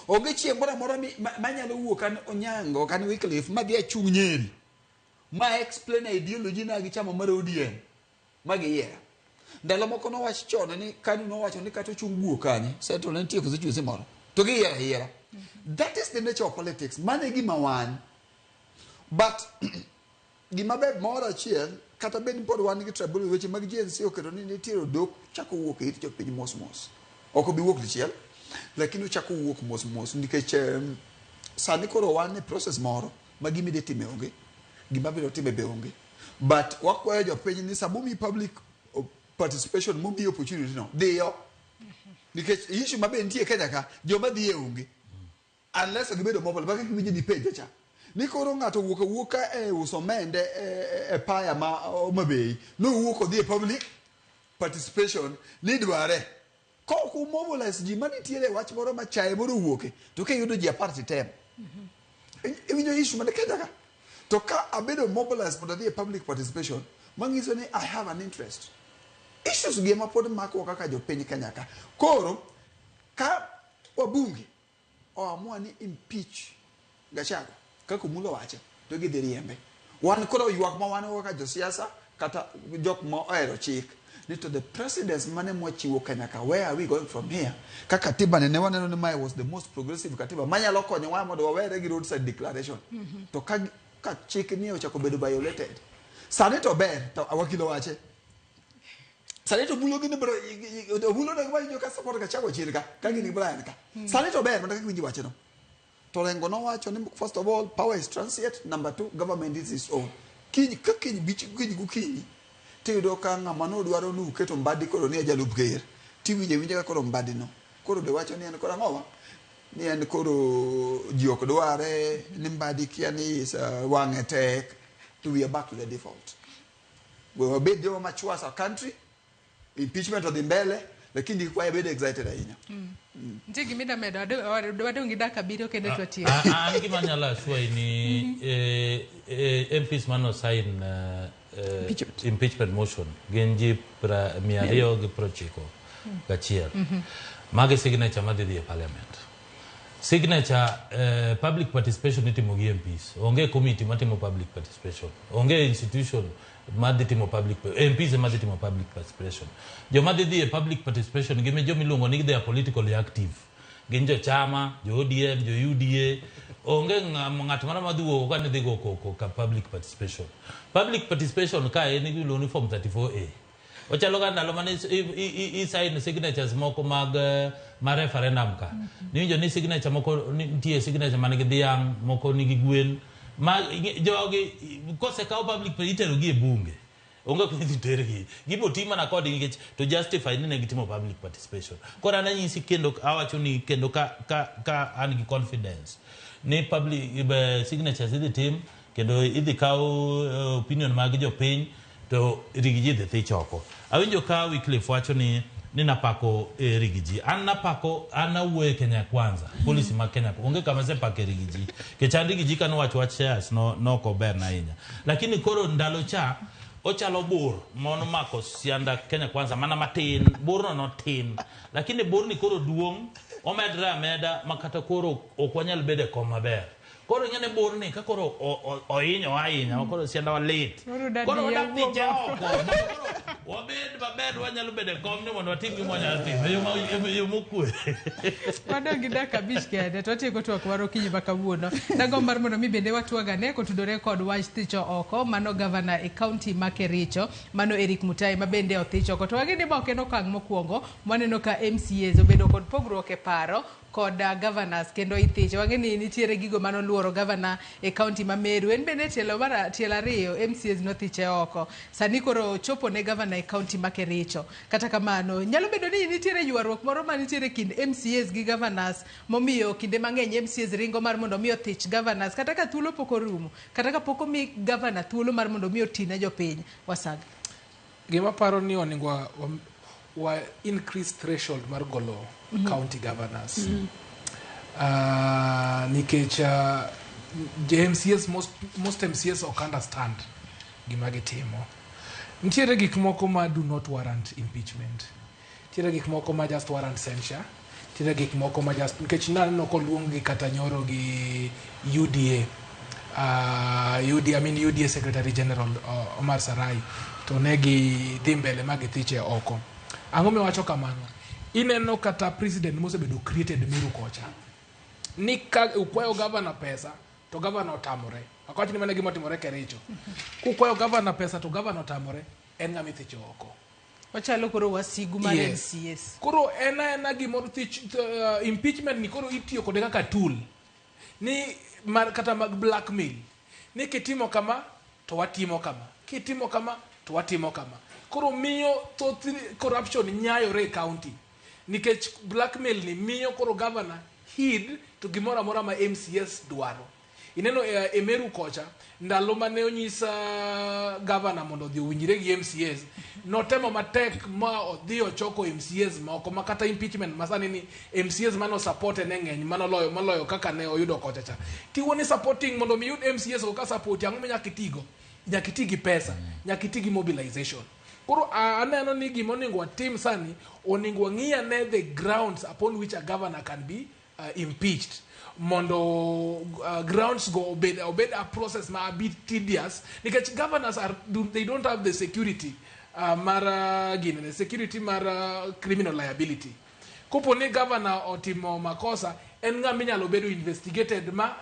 onge chieng' moro amora manyalo wuok an Onyango kan Wycliffe madhi achung' Nyeri ma explain ideology na gi chama mar ODM ma giyiera ndalo moko nowach chon ni KANU nowacho ni kata ochung' guo kanye central ne nitie constituency moro to giyiera ayiera that is the nature of politics mano e gima wan but gima ber moro achiel kata bed ni pod wan gi tribal weche mag GNC oketo ni nitiere odok chako wuok e it jopiny mos mos ok obi wuok dichiel lakini ochako wuok mos mos nikech sani koro wan e process moro ma gima idhi time onge gima biro time be onge but wakwayo jopiny ni sama omi public participation momiyi opportunity no dhiyo nikech issue ma be nitie Kenya ka joma dhiye onge unless gibedo mobile kaka kiwinjo ni penjo cha ni koro ng'ato owuok awuoka e uso mende e paya ma Homa Bay nowuok odhi e public participation ni dware kok umobilize ji manitiere e wach moro ma chaye moro owuoke to kiyudo ji 10 titem iwinjo issue man Kenya ka to ka abedo mobilized mondo adhi e public participation manyiso ni I have an interest issues gi ema pod makowa kaka jopiny Kenya ka koro ka wabunge oamua ni impeach Gachagua kaka Omulo wacho to gidhi riembe wan koro ywak ma wan go kaka josiasa kata jok ma ohero chik ni to the precedence mane mwachiwo Kenya ka where are we going from here ka katiba ne waneno ni mae was the most progressive katiba manyalo konyowa mondo wawere gi roadside declaration to ka chik ni ochako bedo violated sani to ber to wakilo wache sani to mulo gini bro omulo ne winjo ka support Gachagua chien ka ka gin gi Brian ka sani to ber mondo kaka winji wache no to Orengo nowacho ni first of all power is transient number two government is its own kiny ka kiny bich kiny gokinyi tiyudo ka ng'ama nodwaro ni uketo Mbadi koro ni e jalup ker tiwinjo awinja ka koro Mbadi no koro be wacho ni en koro ang'owa ni en koro ji ok dware ni Mbadi kia ni wang'e tek to we are back to the default we wabed joma mature as a country impeachment odhi mbele lakini kik wabed excited ahinya. Nitie gima ida medo wadong' gi dakika 7 kende to watieko. An gima anyalo assure ni MPs mano sign impeachment motion gin ji 291. Magi signature madhi dhi e parliament. Signature public participation itimo gi MPs. Onge committee matimo public participation. Onge institution madhi timo public, MPs ema dhi timo public participation. Joma dhi dhi e public participation gin joma iluongo ni they are politically active. Gin jo chama, jo ODM, jo UDA. Onge ng'at moro madhi wuok ka ni dhi go koko ka public participation. Public participation ka en iluongo ni form 34A. Ochalo ga ndalo mane i sign signatures moko mag mar referendum ka. Niwinjo ni signature moko nitie signature man gi dhiang', moko nigi gwen. Ma jogi kosekaw public itero gi e bunge. Onge kuma idhi tergi. Gibo ti mana kodgi nikech to justify ni ne gitimo public participation. Koro an anyisi kendo awacho ni kendo ka an gi confidence ni public signatures idhi tim kendo idhi kaw opinion mag jopiny to Riggy G dhi thich oko. Awinjo ka Wycliffe wacho ni napako Riggy G. An napako, an awuoyo e Kenya Kwanza, policy mag Kenya. Onge kama asepako e Riggy G. Nikech an Riggy G kanowacho wach shares no ok oberna ahinya. Lakini koro ndalo cha ochalo bur monomako sianda Kenya Kwanza mana matin, burno notin. Lakini burni koro duong', omedre ameda makata koro ok wanyal bedo e kom maber. Koro ing'e ni burni ka koro ohinyo ahinya, koro sianda walit. Koro wadak thiche oko. Wabed maber, wanyalo bedo e kom ni mondo watim gima wanyalo timo. E yo mokwe. Wadong' gi dakika 5 kende to watieko twak mar okinyi ma kawuono. Dagomb mar mondo mi bende watwag ane kotudore kod wach thicho oko mano gavana e kaunti ma Kericho mano Eric Mutai ma bende othich oko. To wang'e ni ma ok en okang' mokwongo mwaneno ka MCAs obedo kod pogruok e paro kod governors kendo ithicho. Wang'e ni nitiere gigo manoluoro governor e kaunti ma Meru. En bende tielo mar tielo 2 MCAs nothiche oko. Sani koro chopo ne governor e kaunti ma Kericho. Kata kamano, nyalo bedo ni nitiere ywaruok moro ma nitiere kind MCAs gi governors momiyo kinde mang'eny MCAs ringo mar mondo mi othich governors kata ka thuolo pok orumo, kata ka pok omi governor thuolo mar mondo mi oti ne jopiny. Wasaga. Gima paro ni onego wa increase threshold mar golo county governors. Nikech MCAs, most MCAs ok understand gima gitimo. Nitiere gik moko ma do not warrant impeachment. Nitiere gik moko ma just warrant censure. Nitiere gik moko ma just nikech naneno koluong gi kata nyoro gi UDA. UDA, I mean UDA Secretary General Omar Sarai to ne gi dhi mbele ma githiche oko. Ang'o miwacho kamano? Ineno kata president mosebedo created Meru kocha. Ni ka ukwayo governor pesa to governor otamore. Ok awach ni mano e gima otimore Kericho. Kukwayo governor pesa to governor otamore, en ng'ama ithicho oko. Ochalo koro wasigu mar Yes. MCAs. Koro en aena gimoro thich, impeachment ni koro itiyo kode kaka tool. Ni mar, kata mag blackmail. Ni kitimo kama to watimo kama. Kitimo kama to watimo kama. Koro miyo thoth corruption nyayore e county. Nikech blackmail ni miyo koro governor heed to gimoro amora ma MCS dwaro. Ineno e Meru kocha, ndalo mane onyis governor mondo odhi owinjre gi MCAs, notemo matek ma odhi ochoko MCAs moko ma kata impeachment masani ni MCAs mano support ne ng'eny mano moloyo kaka ne oyudo kocha cha. Tiwo ni supporting mondo mi yud MCAs go ka support ang'o minyaka itigo? Nyaka iti gi pesa, nyaka iti gi mobilization. Koro aneno ni gima onego watim sani, onego wang'i ane the grounds upon which a governor can be impeached. Mondo grounds go obed a process ma a bit tedious nikech governors are they don't have the security mar gini, security mar criminal liability. Kopo ni governor otimo makosa, en ng'ama inyalo bedo investigated ma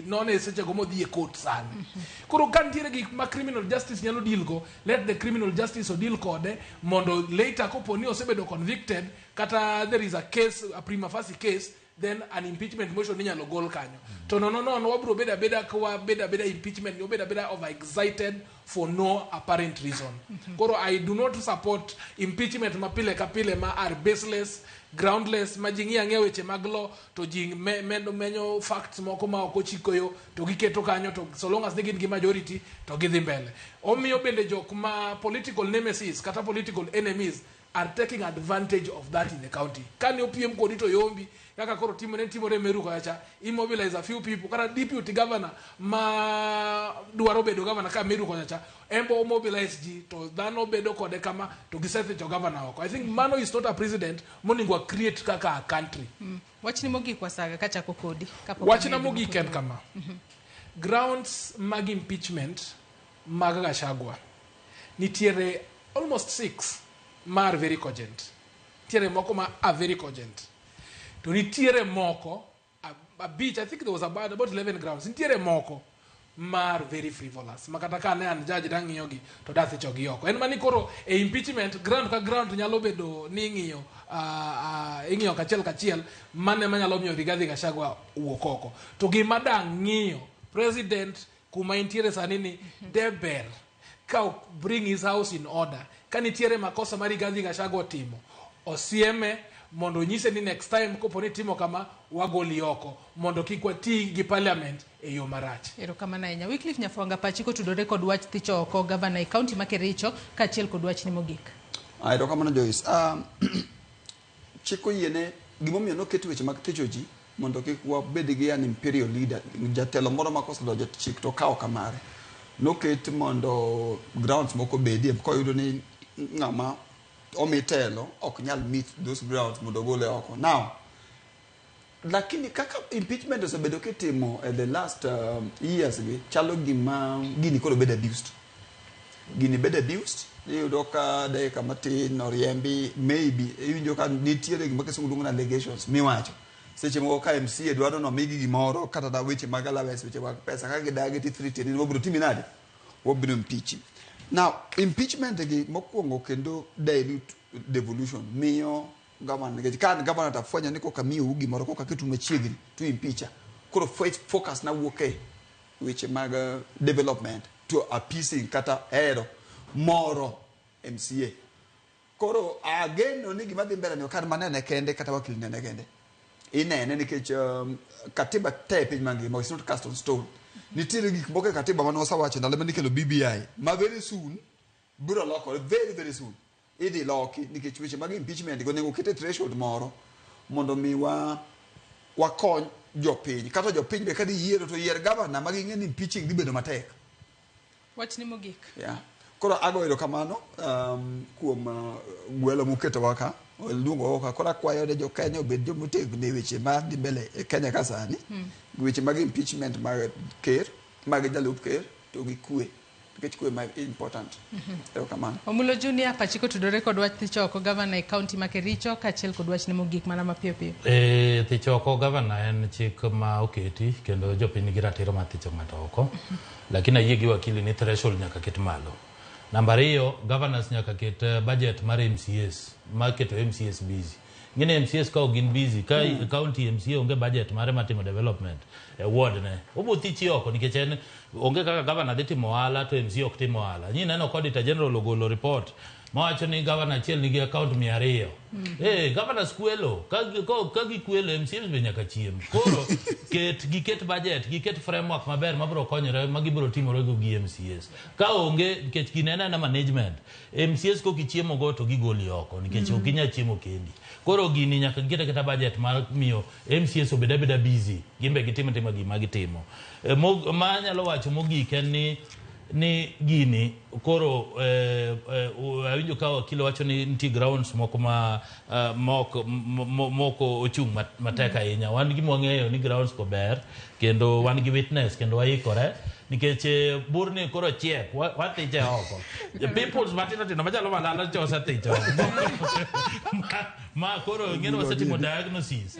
none sechego modhi e court sani. Koro ka nitiere gik ma criminal justice nyalo deal go, let the criminal justice odeal kode mondo later kopo ni osebedo convicted kata there is a case, a prima facie case, then an impeachment motion inyalo gol kanyo. To no wabro bedo abeda ka wabedo abeda impeachment, wabedo abeda overexcited for no apparent reason. Koro I do not support impeachment ma pile ka pile ma are baseless, groundless, ma ji ng'iyo ang'iya weche mag law to ji menyo facts moko ma ok ochiko yo to giketo kanyo, to so long as ne gin gi majority to gidhi mbele. Omiyo bende jok ma political nemesis kata political enemies are taking advantage of that in the county. Kane opiem kodi to yombi kaka koro timore timore Meru kocha immobilize a few people kata deputy governor ma dwaro bedo governor ka Meru kocha embo mobilize ji to dhano bedo kode kama to gisethicho governor oko. I think mano is not a president monego wa create kaka a country. Wachni mogik Wasaga kachako kodi. Kapok Wachna wamedo mogik en kama. Grounds mag impeachment mag Gachagua nitiere almost 6 mar very cogent. Nitiere moko ma are very cogent. To nitiere moko abich, I think there was about 11 grounds. Nitiere moko mar very frivolous. Makata ka ne an judge dang'iyo gi to dathicho gi oko. En mani koro e impeachment ground ka ground nyalo bedo ni ing'iyo ing'iyo kachiel kachiel mane manyalo miyo Rigathi Gachagua wuok oko. To gima dang' ng'iyo president kuma intiere sani ni de ber ka ok bring his house in order. Ka nitiere makosa ma Rigathi Gachagua otimo, osieme mondo onyise ni next time kopo ni timo kama wagoli oko mondo kik wati gi parliament e yo marach. Erokamano ahinya. Wycliffe Nyafwanga pachi kotudore kod wach thicho oko gavana e kaunti ma Kericho kaachiel kod wachni mogik. Erokamano Joyce. Chik oyiene gimomiyo noket weche mag thicho ji mondo kik wabed gi an imperial leader, jatelo moro ma kosedonjo e chik to okawo kamare. Noket mondo grounds moko bedie koyudo ni ng'ama omi telo ok nyal meet those grounds mondo ogole oko. Now, lakini kaka impeachment osebedo kitimo e the last years gi chalo gima gini koro bedo abused. Gini bedo abused, iyudo ka dakika matin oriembi, maybe iwinjo ka nitiere gima kisungu luongo ni allegations miwacho. Seche moko ka MCA dwaro nomigi gimoro kata da weche mag allowance, weche mag pesa ka gidagi ti threaten ni wabiro timi nade? Wabiro impeach. Now, impeachment gi mokwongo kendo dilute devolution miyo governor nikech ka an governor to afwenyo ni koka miyou gimoro koka ketu machiegni to impeacha. Koro focus na wuok e weche mag development to appeasing kata hero moro MCA. Koro ageno ni gima dhi mbele ni ok an manene kende kata wakil nene kende. Inene nikech katiba te e piny mangima is not cast on stone. Nitiere gik moko e katiba mane wasewacho ndalo mane ikelo BBI ma very soon biro lokore very very soon. Idhi loki nikech weche mag impeachment go onego oket e threshold moro mondo mi wakony jopiny. Kata jopiny be kadhi yiero to yier governor ma ging'e ni impeaching dhi bedo matek. Wachni mogik. Yeah. Koro ago erokamano kuom gwelo muketowa ka, luongowa ka. Koro akwayo ne jo Kenya obed jomotegno e weche ma dhi mbele e Kenya ka sani. Weche mag impeachment mag ker, mag jalup ker to gi kwe. Nikech kwe ma important. Erokamano. Omulo Junior pachi kotudore kod wach thicho oko gavana e kaunti ma Kericho kaachiel kod wachni mogik mana mapiyo piyo. Thicho oko gavana en chik ma oketi kendo jopiny nigi ratiro mar thicho ng'ato oko. Lakini ayie gi wakili ni threshold nyaka ket malo. Namba ariyo, governors nyaka ket budget mar MCAs, mar keto MCAs busy. Ng'eni MCAs ka ok gin busy, ka county MCA onge budget mare mar timo development e ward ne, obo thichi oko nikech en onge kaka governor dhi timo ohala to MCA ok tim ohala. Nyi neno ka Auditor General ogolo report mawacho ni governor achiel nigi account 200. Governors kwelo, ka gikwelo MCAs be nyaka chiem. Koro giket budget, giket framework maber mabiro konyore ma gibiro timore go gi MCAs. Ka onge nikech gini en aena management, MCAs kok ichiemo go to gigoli oko nikech ok ginyal chiemo kendi. Koro gini nyaka giket aketa budget mar miyo MCAs obed abeda busy, gin be gitim atima gima gitimo. Ma anyalo wacho mogik en ni gini koro awinjo ka wakili wacho ni nitie grounds moko ma moko ochung' matek ahinya. Wan gima wang'eyo ni grounds go ber kendo wan gi witness kendo waikore nikech burni koro chiek wathiche oko. Peoples matindo tindo machalo Malala cha osethicho oko. Ma koro ing'eni wasetimo diagnosis.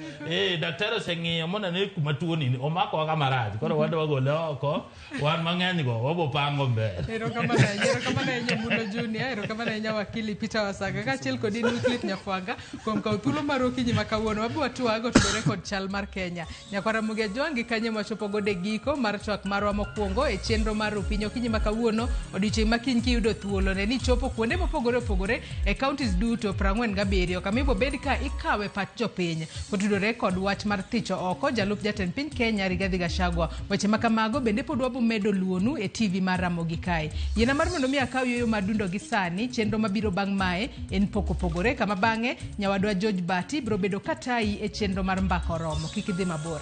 Daktari oseng'iyo moneno ni kuma tuo ni omakowa kama rach. Koro wadwa gole oko, wan mang'eny go wabo pango mbele. Erokamano ahinya, erokamano ahinya Omulo Junior, erokamano ahinya wakili Peter Wasaga kaachiel kod in Wycliffe Nyafwanga kuom kawo thuolo mar okinyi ma kawuono. Wabiro watwag otudore kod chal mar Kenya. Nyakwara Ramogi Ajwang' gi kanye mwachopo godo e giko mar twak marwa mokwongo e chenro mar Rupiny okinyi ma kawuono. Odiochieng' ma kiny kiyudo thuolo ne ni chopo kuonde mopogore opogore e counties duto 47 kama ibiro bed ka ikawe pach jopiny kotudore kod wach mar thicho oko jalup jatend piny Kenya Rigathi Gachagua. Weche ma kamago bende pod wabo medo luonu e TV mar Ramogi kae. Yiena mar Mar mondo mi akaw yueyo mar dundo gi sani, chenro mabiro bang' mae en pok opogore, kama bang'e nyawadwa George Bati biro bedo katayi e chenro mar Mbaka Oromo. Kik idhi mabor.